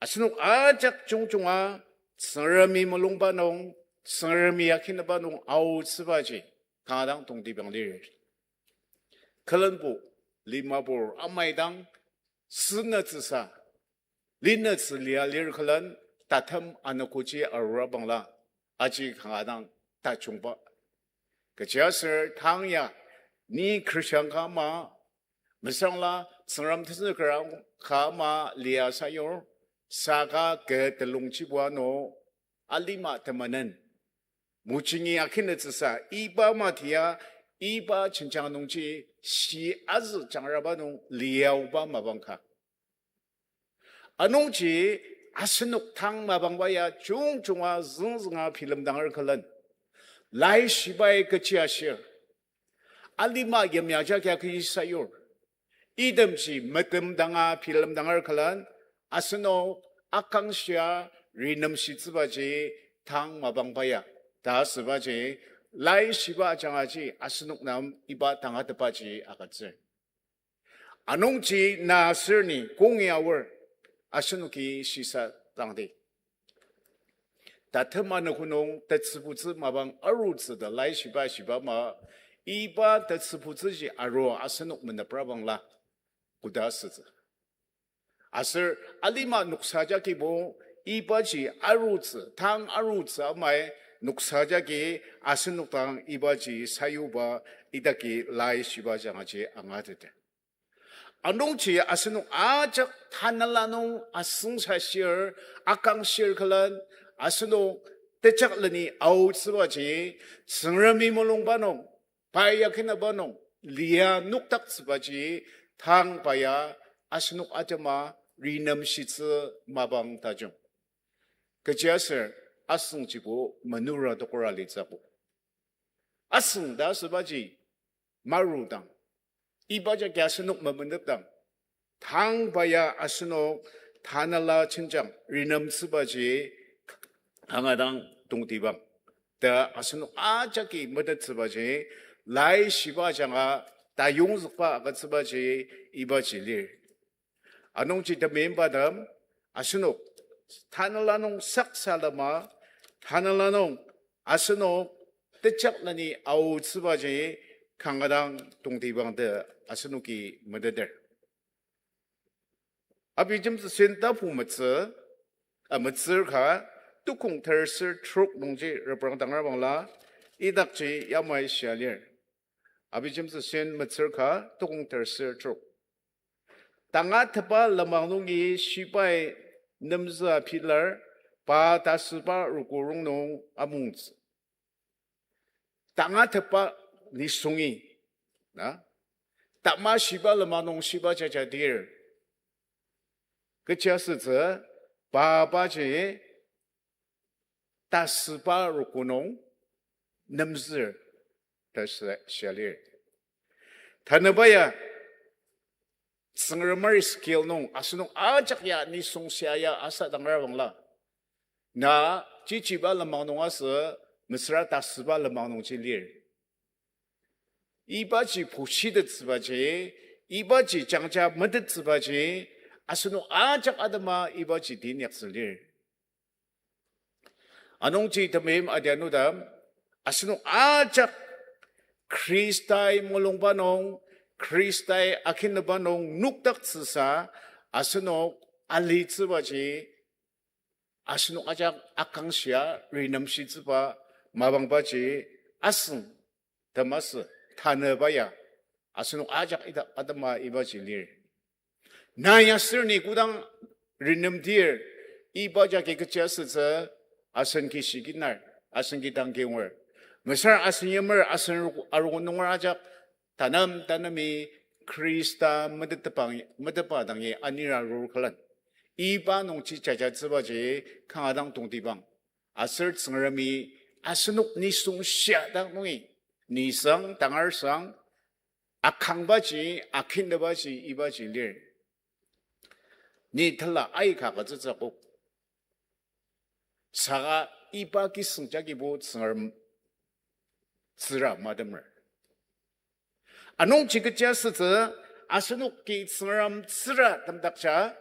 Asenok ajak jungjunga Tsüngremi mulungba nung, Tsüngremi akinaba nung aotsübaji kanga dang tongtibang lir. Külenbo, limabur amai dang, sünütsüsa, linütsü lia lir külen, tatem anogoji arurabangla, aji kanga dang tajungba. Kechiaser tang ya, ni Christian ka ama, mesangla Tsüngrem tenzüker ka ama lia sayur, saka kü telongjibo ano, alima temenen mojingi akinütsüsa, iba ama tia, iba jenjang nungji shiazü jangraba nung liaoba mapang ka. Anungji asenok tang mapangba ya jungjunga züngzünga bilemdanger külen, laishibai kechi ashir, alima yimya jagi kechi sayur, itemji metemdanga bilemdanger külen, asenok akangshia rinemshitsübaji tang mapangba ya ta asübaji, laishiba ajangaji asenok nem iba tangatetbaji agütsür. Anungji na aser ni kongi aor, asenoki shisadangdi. Tatem anogo nung tetsübutsü mapang arutsü ta laishiba shiba ama, iba tetsübutsüji aru asenok meneprabangla koda asütsü. Aser alima noksa jagibo ibaji arutsü, tang arutsü amai noksa jagi asenok dang ibaji sayuba idaki laishiba ajangaji angateter. Anungji asenok ajak tanela nung asüngsashir, akangshir külen, asenok tejakleni aotsübaji, Tsüngremi mulungba nung, pai akinaba nung lia nokdaktsübaji tang paya asenok atema rinemshitsü mapang tajung. Kechiaser asüngjibo menura tokora litsübo. asüng ta asübaji marudang, iba jagi asenok memenepdang, tang pa ya asenok tanela jenjang renemtsübaji kanga dang tongtibang ta asenok ajaki metettsübaji, laishiba ajanga tayongzükba agütsübaji ibaji lir. Anungji temeimbatem, asenok tanela nung saksalema, tanela nung asenok tejakleni aotsübaji kanga dang tongtibang ta asenoki meteter. Abijemtsüsen tapu metsü, a, metsür ka, tukong terser trok nungji reprangdangra bangla, idakji yamai shia lir. Abijemtsüsen metsür ka, tukong terser trok. Tangatetba lenmang nungi shibai nemzüa pilar, pa tasüba rogo rongnung amungtsü. Tangatetba nisungi, na? Tamashiba lenmang nung shiba jajadir. Kechiasütsü, pa paji tasüba rogo nung nemzür ta shia lir. Tanüba ya, Tsüngremi scale nung asenok ajak ya nisung shia ya asadangra bangla, na chichiba lenmang nung asü, mesüra tasüba lenmang nungji lir. Ibaji pushitettsübaji, ibaji jangja metettsübaji, asenok ajak atema ibaji teinyaktsü lir. Anungji temeim adianudang, asenok ajak Khristai mulungba nung, Khristai akinüba nung nokdaktsüsa, asenok alitsübaji, asenok ajak akangshia renemshitsüba mapangbaji asüng temasü tanüba ya asenok ajak ita atema ibaji lir. Na ya aser ni kodang renemdir, iba jagi kechiasütsü, asen ki shikinar, asen ki dang kiyonger. Mesüra asen yimer, asen arogo nunger ajak, tanem tanemi Khrista metetba, metetba dangi anir arur külen, iba nungji jajatsübaji kanga dang tongtibang. Aser Tsüngremi asenok nisung shia dak nungi, nisang, tangarsang, akangbaji, akinübaji, ibaji lir. Ni tela aika agütsütsü akok, saka iba kisüng jagibo Tsüngrem tsüra matemer. Anungji kechiasütsü, asenoki Tsüngrem tsüra temdakja,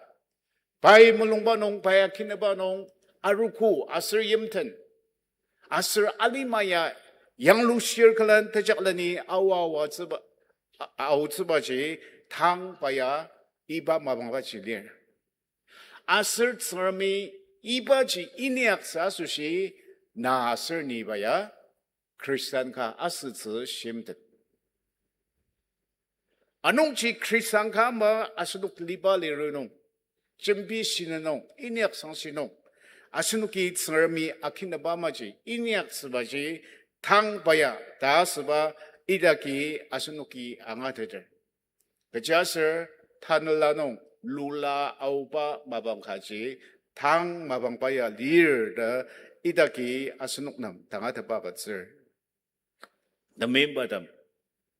pai mulungba nung, pai akinüba nung, arogo aser yimten, aser alima ya yanglushir külen tejakleni aoa aotsüba, a-, aotsübaji tang pa ya iba mapangbaji lir. Aser Tsüngremi ibaji inyaktsü asoshi na aser ni pa ya Khristan ka asütsü shimtet. Anungji Khristan ka ama asenok liba liri nung, jembi shina nung, inyaksangshi nung, asenoki Tsüngremi akinüba amaji inyaktsübaji tang pa ya ta asüba idaki asenoki angateter. Kechiaser tanela nung lula aoba mapang kaji tang mapangba ya lir ta idaki asenok nem tangatetba agütsür. Temeibatem,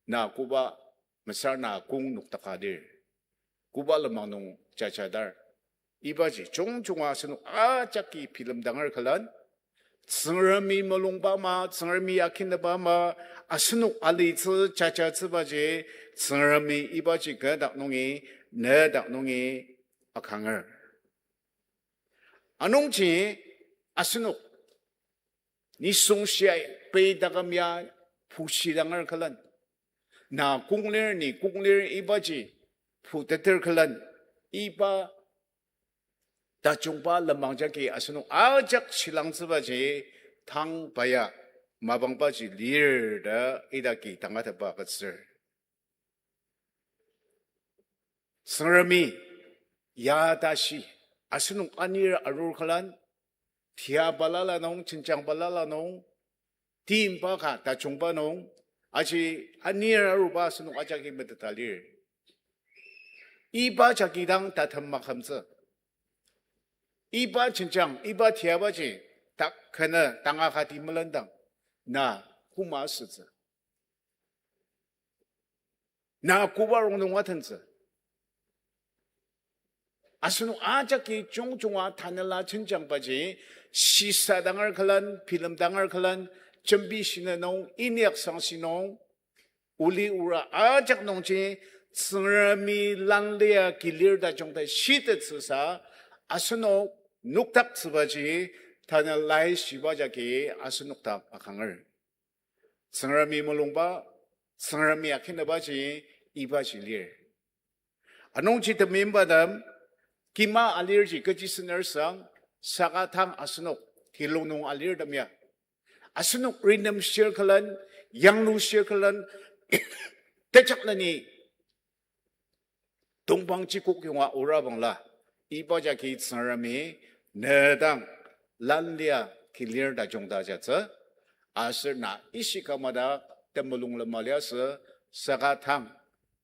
na koba, mesüra na kong noktaka lir, koba lenmang nung jajadar, ibaji jungjunga asenok ajaki bilemdanger külen, Tsüngremi mulungba ama, Tsüngremi akinüba ama, asenok alitsü jajatsübaji, Tsüngremi ibaji kü dak nungi, ne dak nungi akanger. Anungji asenok nisung shiai pei taküm ya pushidanger külen, na kong lir, ni kong lir ibaji puteter külen, iba tajungba lenmang jagi asenok ajak shilangtsübaji tang pa ya mapangbaji lir ta idaki tangatetba agütsür. Tsüngremi ya tashi asenok anir arur külen, tia balala nung, jenjang balala nung, timba ka tajungba nung, aji anir aruba asenok ajaki meteta lir. Iba jagi dang tatem makümtsü. Iba jenjang, iba tiabaji, tak kena tanga kati melendang, na koma asütsü. Na koba rongnung atentsü. Asenok ajaki jungjunga tanela jenjangbaji, shisadang ar külen, bilemdang ar külen, jembi shina nung, inyak sangshi nung, oli ora ajak nungji, Tsüngremi lanlia kilir tajung ta shitettsüsa, asenok nokdaktsübaji, tanelai shiba jagi asenok dak akanger. Tsüngremi mulungba, Tsüngremi akinebaji ibaji lir. Anungji temeimbatem, kima alirji kechi sener sang, saka tang asenok kilung nung alirtem ya. Asenok renemshir külen, yanglushir külen, tejakleni tongpang chikok yonga ora bangla, iba jagi Tsüngremi ne dang lanlia kilir tajung ta ajatsü, aser na ishika madak temulung lema liasü, saka tang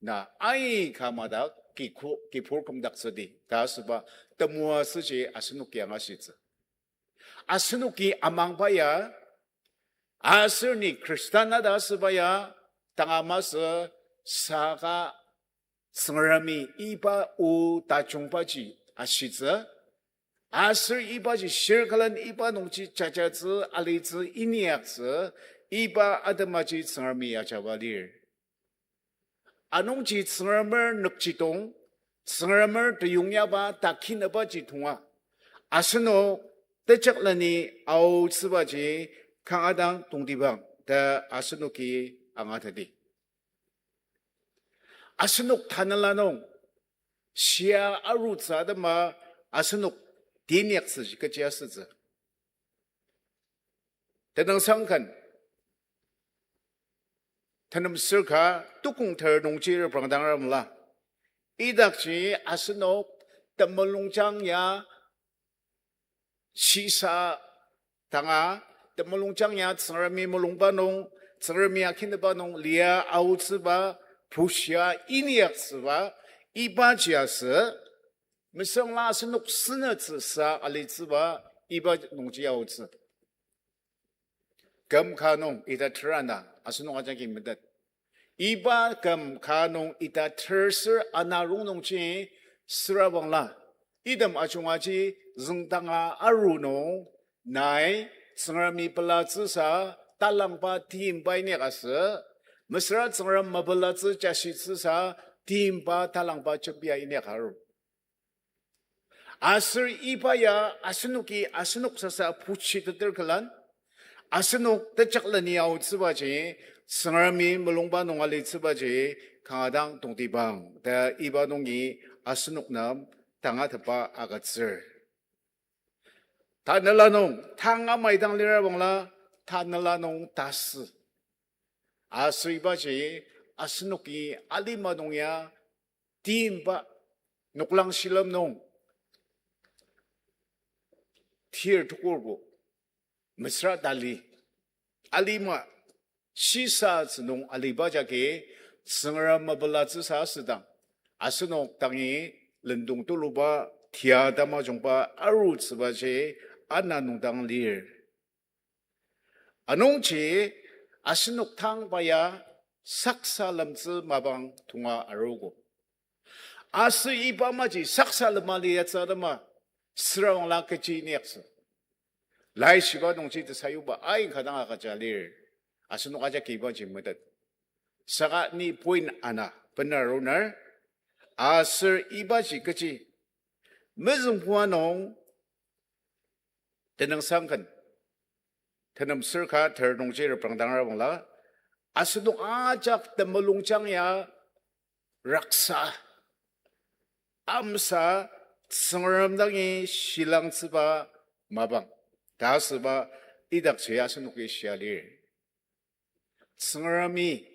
na aika madak kiku-, kibur kümdaktsüdi ta asüba temoatsüji asenoki angashitsü. Asenoki amangba ya, aser ni Khristan ta asüba ya, tanga masü saka Tsüngremi iba o tajungbaji ashitsü, aser ibaji shir külen iba nungji jajatsü, alitsü, inyaktsü, iba atemaji Tsüngremi ajaba lir. Anungji Tsüngremer nükjidong, Tsüngremer teyongyaba takinebaji tonga, asenok tejakleni aotsübaji kanga dang tongtibang ta asenoki angateti. Asenok tanela nung shia arutsü atema asenok teinyaktsüji kechi asütsü. Tenüngsang ken, tenem sür ka tukong ter nungji reprangdang ramla, idakji asenok temulungjang ya shisa tanga, temulungjang ya Tsüngremi mulungba nung, Tsüngremi akineba nung lia aotsüba, pushia inyaktsüba, ibaji asü, mesüra asenok senütsüsa alitsüba, iba nungji aotsü. Küm ka nung ita ter ana, asenok ajaki metet. Iba küm ka nung ita ter ser ana rongnungji süra bangla, item ajungaji züngdanga aru nung, nai Tsüngremi pelatsüsa talangba timba inyak asü, mesüra Tsüngrem mepelatsü jashitsüsa timba talangba jembia inyak aru. Aser iba ya asenoki asenok sasa pushiteter külen, asenok tejakleni aotsübaji, Tsüngremi mulungba nung alitsübaji, kanga dang tongtibang ta iba nungi asenok nem tangatetba agütsür. Tanela nung tang amai dang lira bangla, tanela nung tasü. Aser ibaji asenoki alima nung ya timba, noklang shilem nung tir tukurbo, mesüra tali, alima shisatsü nung aliba jagi Tsüngrem mepelatsüsa asüdang, asenok dangi lendong tuluba tia tamajungba arutsübaji ana nung dang lir. Anungji asenok tangba ya saksa lemtsü mapang tonga arogo. Aser iba amaji saksa lema liatsü atema, süra bangla kechi inyaktsü. Laishiba nungji tesayuba aika dang agüja lir. Asenok ajaki ibaji metet. Saka ni point ana bener aruner, aser ibaji kechi mezüngbuba nung tenüngsang ken, tenem sür ka ter nungji reprangdangra bangla, asenok ajak temulungjang ya raksa, amsa, Tsüngrem dangi shilangtsüba mapang ta asüba idakji asenoki shia lir. Tsüngremi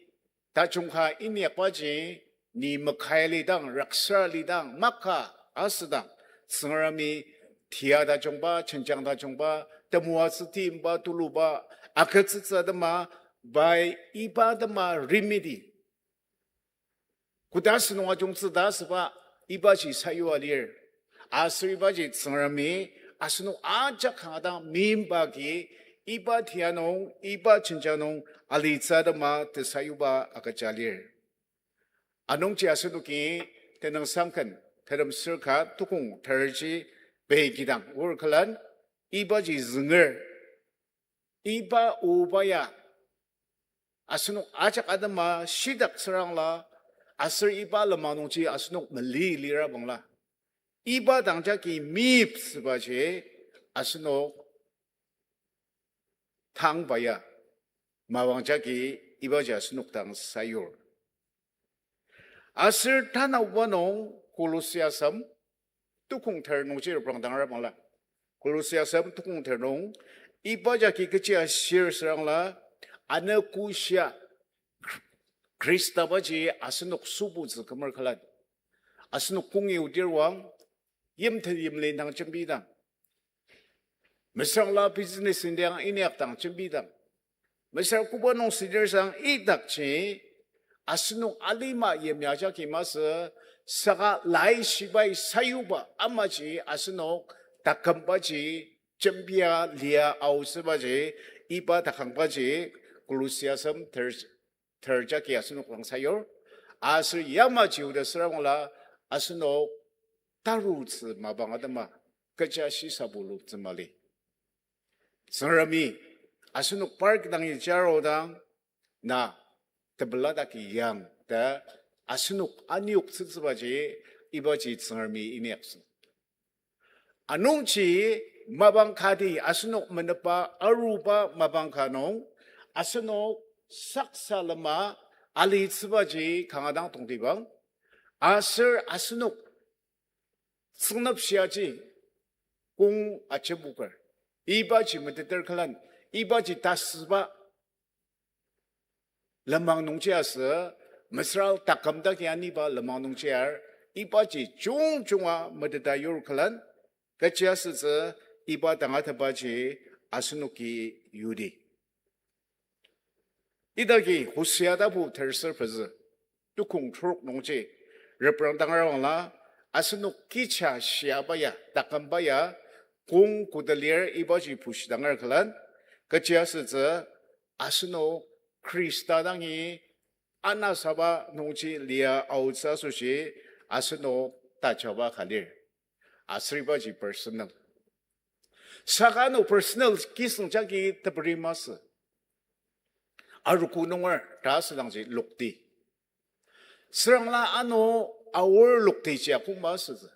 tajung ka inyakbaji, ni makai lidang, raksa lidang, maka asüdang, Tsüngremi tia tajungba, jenjang tajungba, temoatsü timba, tuluba, agütsütsü atema, pai iba atema remedy koda asünung ajungtsü ta asüba ibaji sayua lir. Aser ibaji Tsüngremi asenok ajak kanga dang meimba agi iba tia nung, iba jenjang nung alitsü atema tesayuba agüja lir. Anungji asenoki tenüngsangken, tenem sür ka tukong terji pei kidang, oa külen, ibaji zünger, iba oba ya, asenok ajak atema shitak sürangla, aser iba lenmang nungji asenok mali lira bangla, iba dangjagi miptsübaji asenok tangba ya, mapang jagi ibaji asenok dang sayur. Aser tanabuba nung Kolossiasem tukong ter nungji reprangdang ara bangla, Kolossiasem tukong ter nung, iba jagi kechi ashir sürangla, anogo shia Khristabaji asenok sübutsü kümer külen, asenok kongi odirwang, yimten yimli dang jembidang, mesüra business indang inyak dang jembidang, mesüra koba nung sidirsang idakji, asenok alima yimya jagi masü, saka laishibai sayuba amaji asenok takümbaji jembia lia aotsübaji, iba takangbaji Kolossiasem ter ter jagi asenok dang sayur. Aser yamaji oda sürabangla asenok tarutsü mapang atema kecha shisabulutsü mali. Tsüngremi asenok par kidangi jaro dang na tepela daki yang ta asenok anioktsütsübaji ibaji Tsüngremi inyaktsü. Anungji mapang kati asenok menepa aruba mapang ka nung, asenok saksa lema alitsübaji kanga dang tongtibang, aser asenok tsüngnep shiaji kong ajemoker, ibaji meteter külen, ibaji tasüba lenmang nungji asü, mesüra taküm daki aniba lenmang nungji ar, ibaji jungjunga meteta yur külen, kechi asütsü iba tangatetbaji asenoki yudi. Idaki Hosea tapu terser pezü, tukong trok nungji reprangdang ara bangla, asenok kicha shiaba ya, takümba ya, kong koda lir ibaji pushidanger külen, kechi asütsü asenok Khrista dangi anasaba nungji lia aotsü asoshi asenok tajaba ka lir. Aser ibaji personal. Saka ano personal kisüng jagi teperi masü. Arogo nunger ta asüdangji lokti. Sürangla ano aor lokti ji akoma asütsü.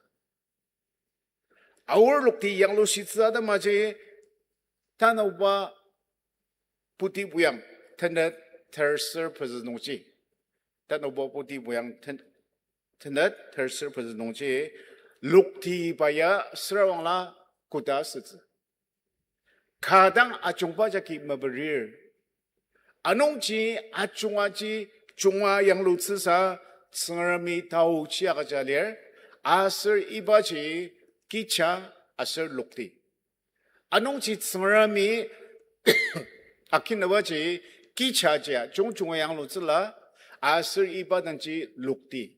Aor lokti yanglushitsü atemaji tanabuba Puti Buyang tenet terser pezü nungji. Tanabuba Puti Buyang ten-, tenet terser pezü nungji loktiba ya sürabangla koda asütsü. Ka dang ajungba jagi meperir. Anungji ajungaji junga yanglutsüsa Tsüngremi taochi agüja lir, aser ibaji kicha aser lokti. Anungji Tsüngremi akinubaji kichaji jungjunga yanglutsüla, aser iba dangji lokti.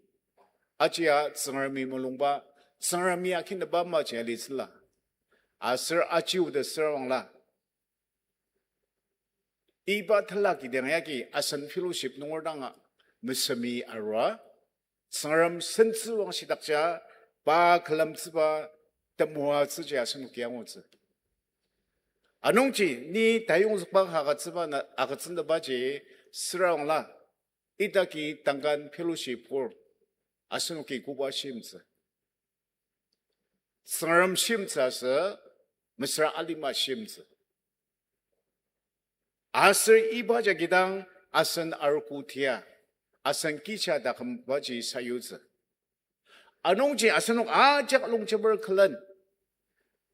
Ajia Tsüngremi mulungba, Tsüngremi akinuba amaji alitsüla. Aser aji oda sürabangla, iba tela kidang yagi asen fellowship nunger danga mesemi arua, Tsüngrem sentsüwang shidakja, pa külemtsüba temoatsüji asenoki angutsü. Anungji ni tayongzükba agütsüba na, agütsübaji sürabangla, idaki tangkan fellowship hor asenoki koba shimtsü. Tsüngrem shimtsü asü, mesüra alima shimtsü. Aser iba jagi dang asen arogo tia, asen kicha takümbaji sayutsü. Anungji asenok ajak longjemer külen,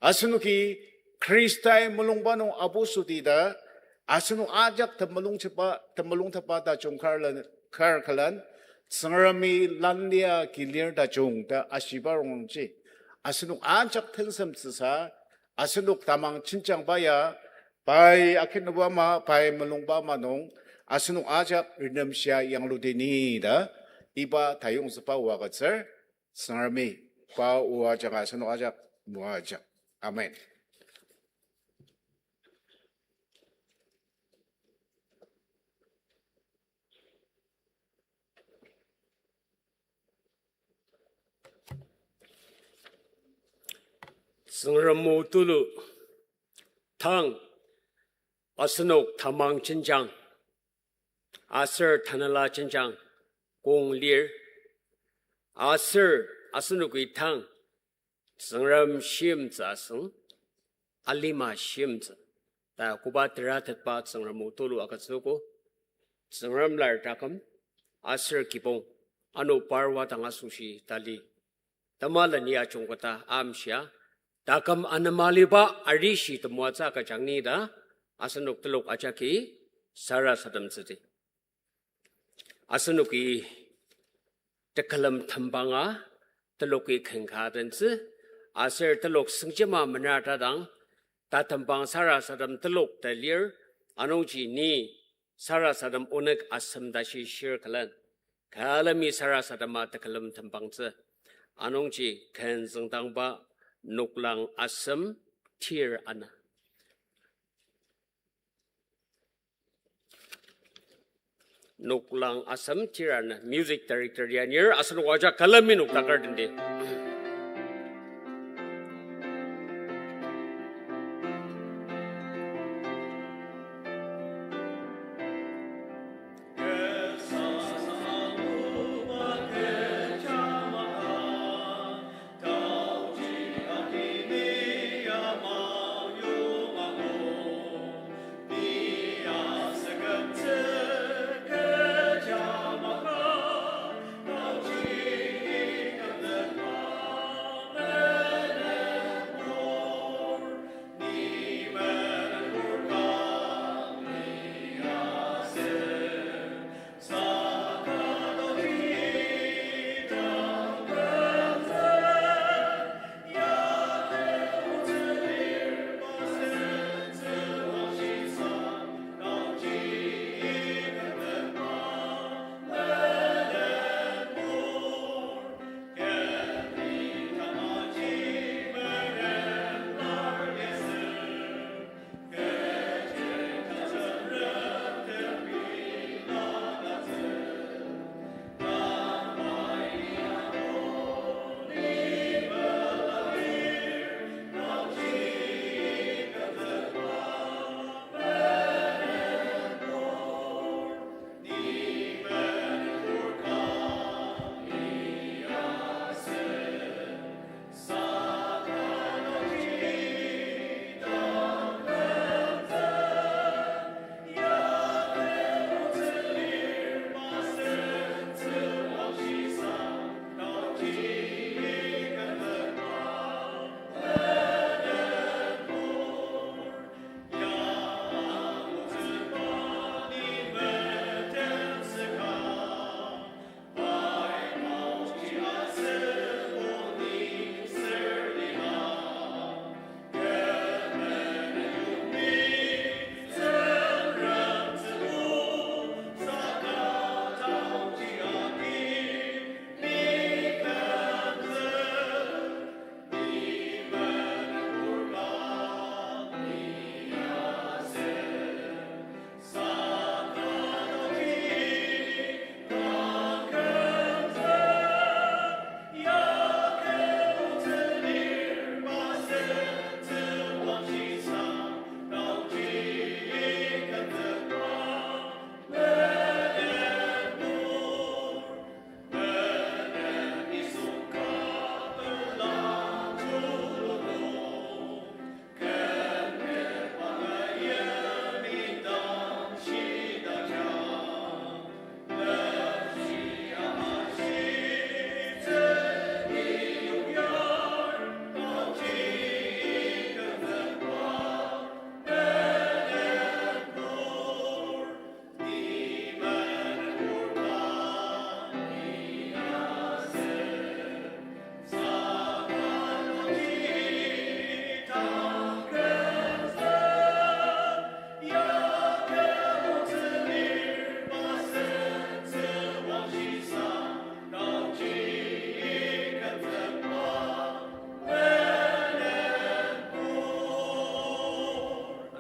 asenoki Khristai mulungba nung apostle ta, asenok ajak temulungjepa, temulungtepa tajung kar len-, kar külen, Tsüngremi lanlia kilir tajung ta ashiba rongnungji, asenok ajak tensemtsüsa, asenok tamang jenjangba ya, pai akinuba ama, pai mulungba ama nung, asenok ajak renemshia yanglutini ta, iba tayongzükba oa agütsür, Tsüngremi pa oa ajanga asenok ajak moajang. Amen. Tsüngrem o tulu tang asenok tamang jenjang, aser tanela jenjang kong lir, aser asenoki tang Tsüngrem shimtsü asüng, alima shimtsü ta koba teratetba Tsüngrem o tulu agütsüogo. Tsüngrem lar taküm aser kibong ano parwa dang asoshi tali. Tamala ni ajungketa amshia, taküm anema aliba arishi temoatsü agüjang ni ta, asenok telok ajaki sarasademtsüdi. Asenoki tekülem tembanga teloki ken ka tentsü, aser telok sengjema mena tadang, tatembang sarasadem telok ta lir, anungji ni sarasadem onük asem tashi shir külen, külemi sarasadema tekülem tembangtsü, anungji ken züngdangba noklang asem tir ana. Noklang asem tir ana, music director ya nir, asenok ajak külemi noktaker tendi.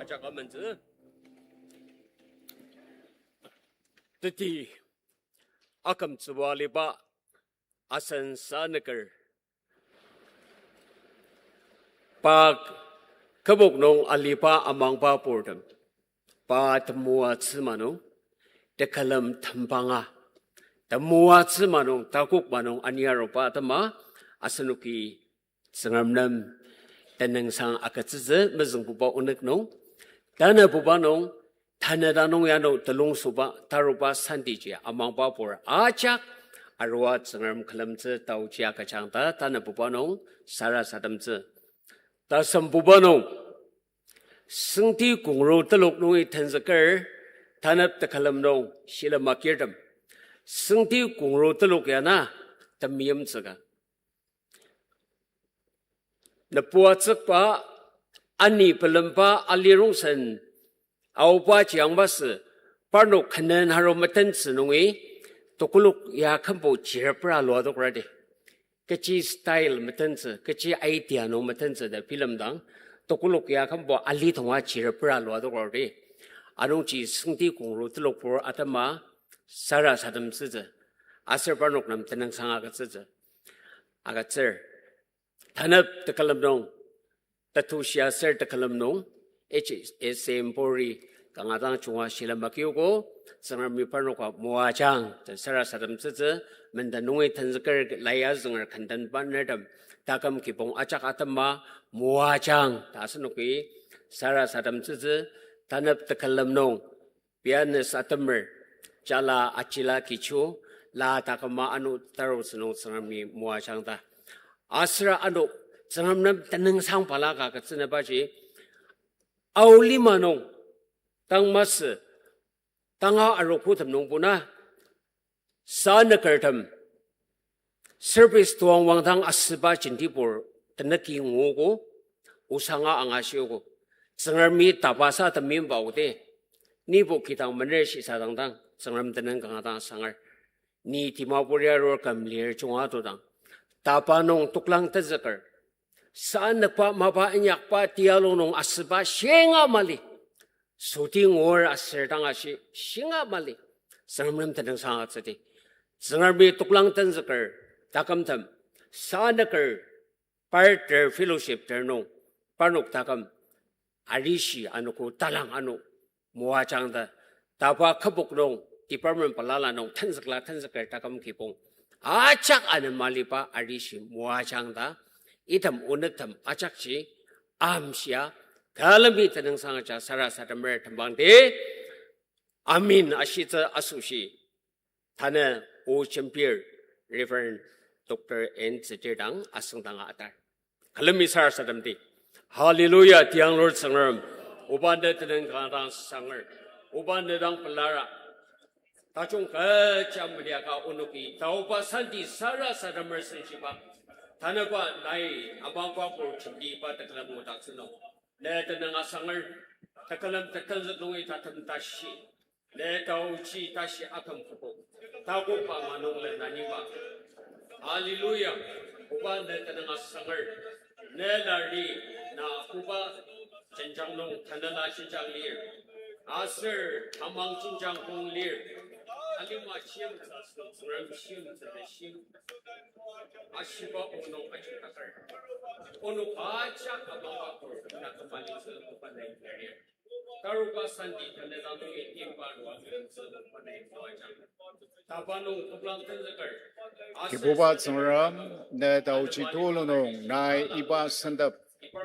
Ajak amentsü. Teti akümtsüba aliba asen sanüker. Pa kübok nung aliba amangba purtem, pa temoatsü ma nung, tekülem tembanga, temoatsü ma nung, takok ma nung aniaruba atema, asenoki Tsüngrem nem tenüngsang agütsütsü mezüngbuba onük nung, tanabuba nung, tanü ta nung ya nung telung süba taruba Sundayji amangba pur ajak arua Tsüngrem külemtsü taoji agüjang ta tanabuba nung sarasademtsü. Tasembuba nung, Süngti kongru telok nungi tenzüker, tanep tekülem nung shilem makirtem. Süngti kongru telok ya na temeimtsüka. Nübuatsükba, ani pelemba, alirongsen, aoba jiangba sü, parnok künen aru metentsü nungi, tokolok ya kümbo chirepra lua tokradi. Kechi style metentsü, kechi idea nung metentsü ta bilemdang, tokolok ya kümbo ali tonga chirepra lua tokradi. Anungji süngti kongru telok pur atema sarasademtsütsü. Aser parnok nem tenüngsang agütsütsü. Agütsür. Tanep tekülem nung, tetushi aser tekülem nung, H S M puri kanga dang junga shilem makiogo, Tsüngremi parnoka moajang ta sarasademtsütsü, menden nungi tenzüker lai azünger kenden bannertem, taküm kibong ajak atema moajang ta asenoki sarasademtsütsü, tanep tekülem nung, pianist atemer, jala ajila kichu, la taküma ano tarutsü nung Tsüngremi moajang ta. Aser ano Tsüngrem nem tenüngsang balaka agütsünebaji, aolima nung, tang masü, tanga arogotem nung bona, sanükertem, service tuang wangdang asüba jentibur tenüki nguogo, osanga angashiogo. Tsüngremi tapasa temimba odi. Nibo kidang mener shisadangdang, Tsüngrem tenüng kanga dang asanger. Ni Dimapur ya arur küm lir junga atodang, tapa nung toklang tenzüker, sanükba mapa inyakba tialong nung asüba shinga mali. Soti ngur aser dang ashi shinga mali. Tsüngrem nem tenüngsang agütsüdi. Tsüngremi toklang tenzüker, takümtem, sanüker, parter fellowship ter nung, parnok taküm, arishi anogo talang ano, moajang ta, tapa kübok nung, department balala nung tenzükla tenzüker taküm kibong ajak anema aliba arishi moajang ta, item onüktem ajakji amshia, külemi tenüngsang aja sarasademer tembangdi. Amen ashitsü asoshi, tanü o jembir Reverend Doctor N Tsütir dang asüngdanga atar. Külemi sarasademdi. Hallelujah, tianglur Tsüngrem. Oba ne tenüng kanga dang sanger. Oba ne dang pelara. Tajung kecha meliaka onoki taoba santi sarasademer senshiba. Tanüba nai amangba pur jembiba tekülem ngudaktsü nung, ne tenüng asanger, tekülem tetenzük nungi tatem tashi, ne taochi tashi aküm kübok, takokba manung le naniba. Hallelujah. Oba ne tenüng asanger, ne lari, na koba jenjang nung tanela jenjang lir, aser tamang jenjang kong lir. Alima shimtsü, Tsüngrem shimtsü, shim. Ashiba onok ajitaker, onok ajak amangba pur na kümbalitsü koba nai lir. Taruba santi tanela nungi timba lua lemtsü koba nai moajang. Tapa nung toklang tenzüker, Kibuba Tsüngrem, ne taochi tulu nung nai iba sentep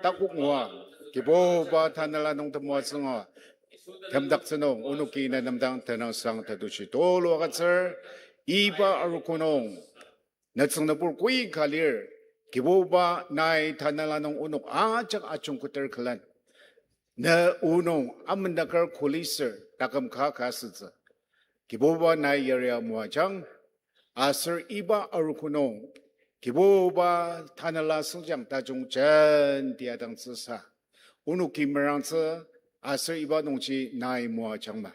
takok ngua, Kibuba tanela nung temoatsü ngua, temdaktsü nung onoki ne nemdang tenüngsang tetushi tulu agütsür, iba arogo nung, ne tsüngnübur koi ka lir, Kibuba nai tanela nung onok ajak ajungketer külen, ne o nung amendaker kuli ser taküm ka ka asütsü. Kibuba nai yaria moajang, aser iba arogo nung, Kibuba tanela sengjang tajung jenti adangtsüsa, onoki merangtsü, aser iba nungji nai moajangma.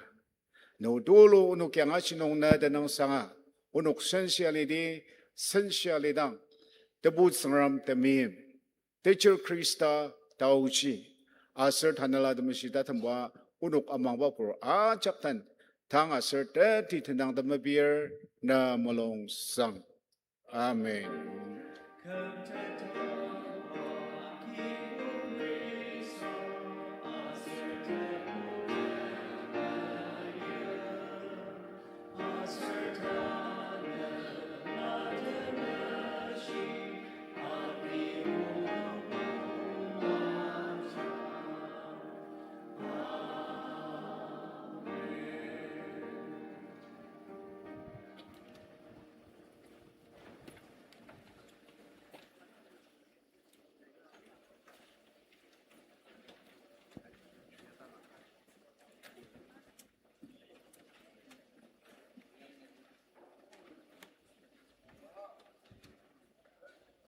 Ne tulu onok yangashi nung ne tenüngsanga, onok senshia lidi, senshia lidang, Tebu Tsüngrem temeim, Teacher Khrista taochi, aser Tanela Temeshi tatemba onok amangba pur ajak den, tang aser teti tenangtem mepir ne mulung sang. Amen.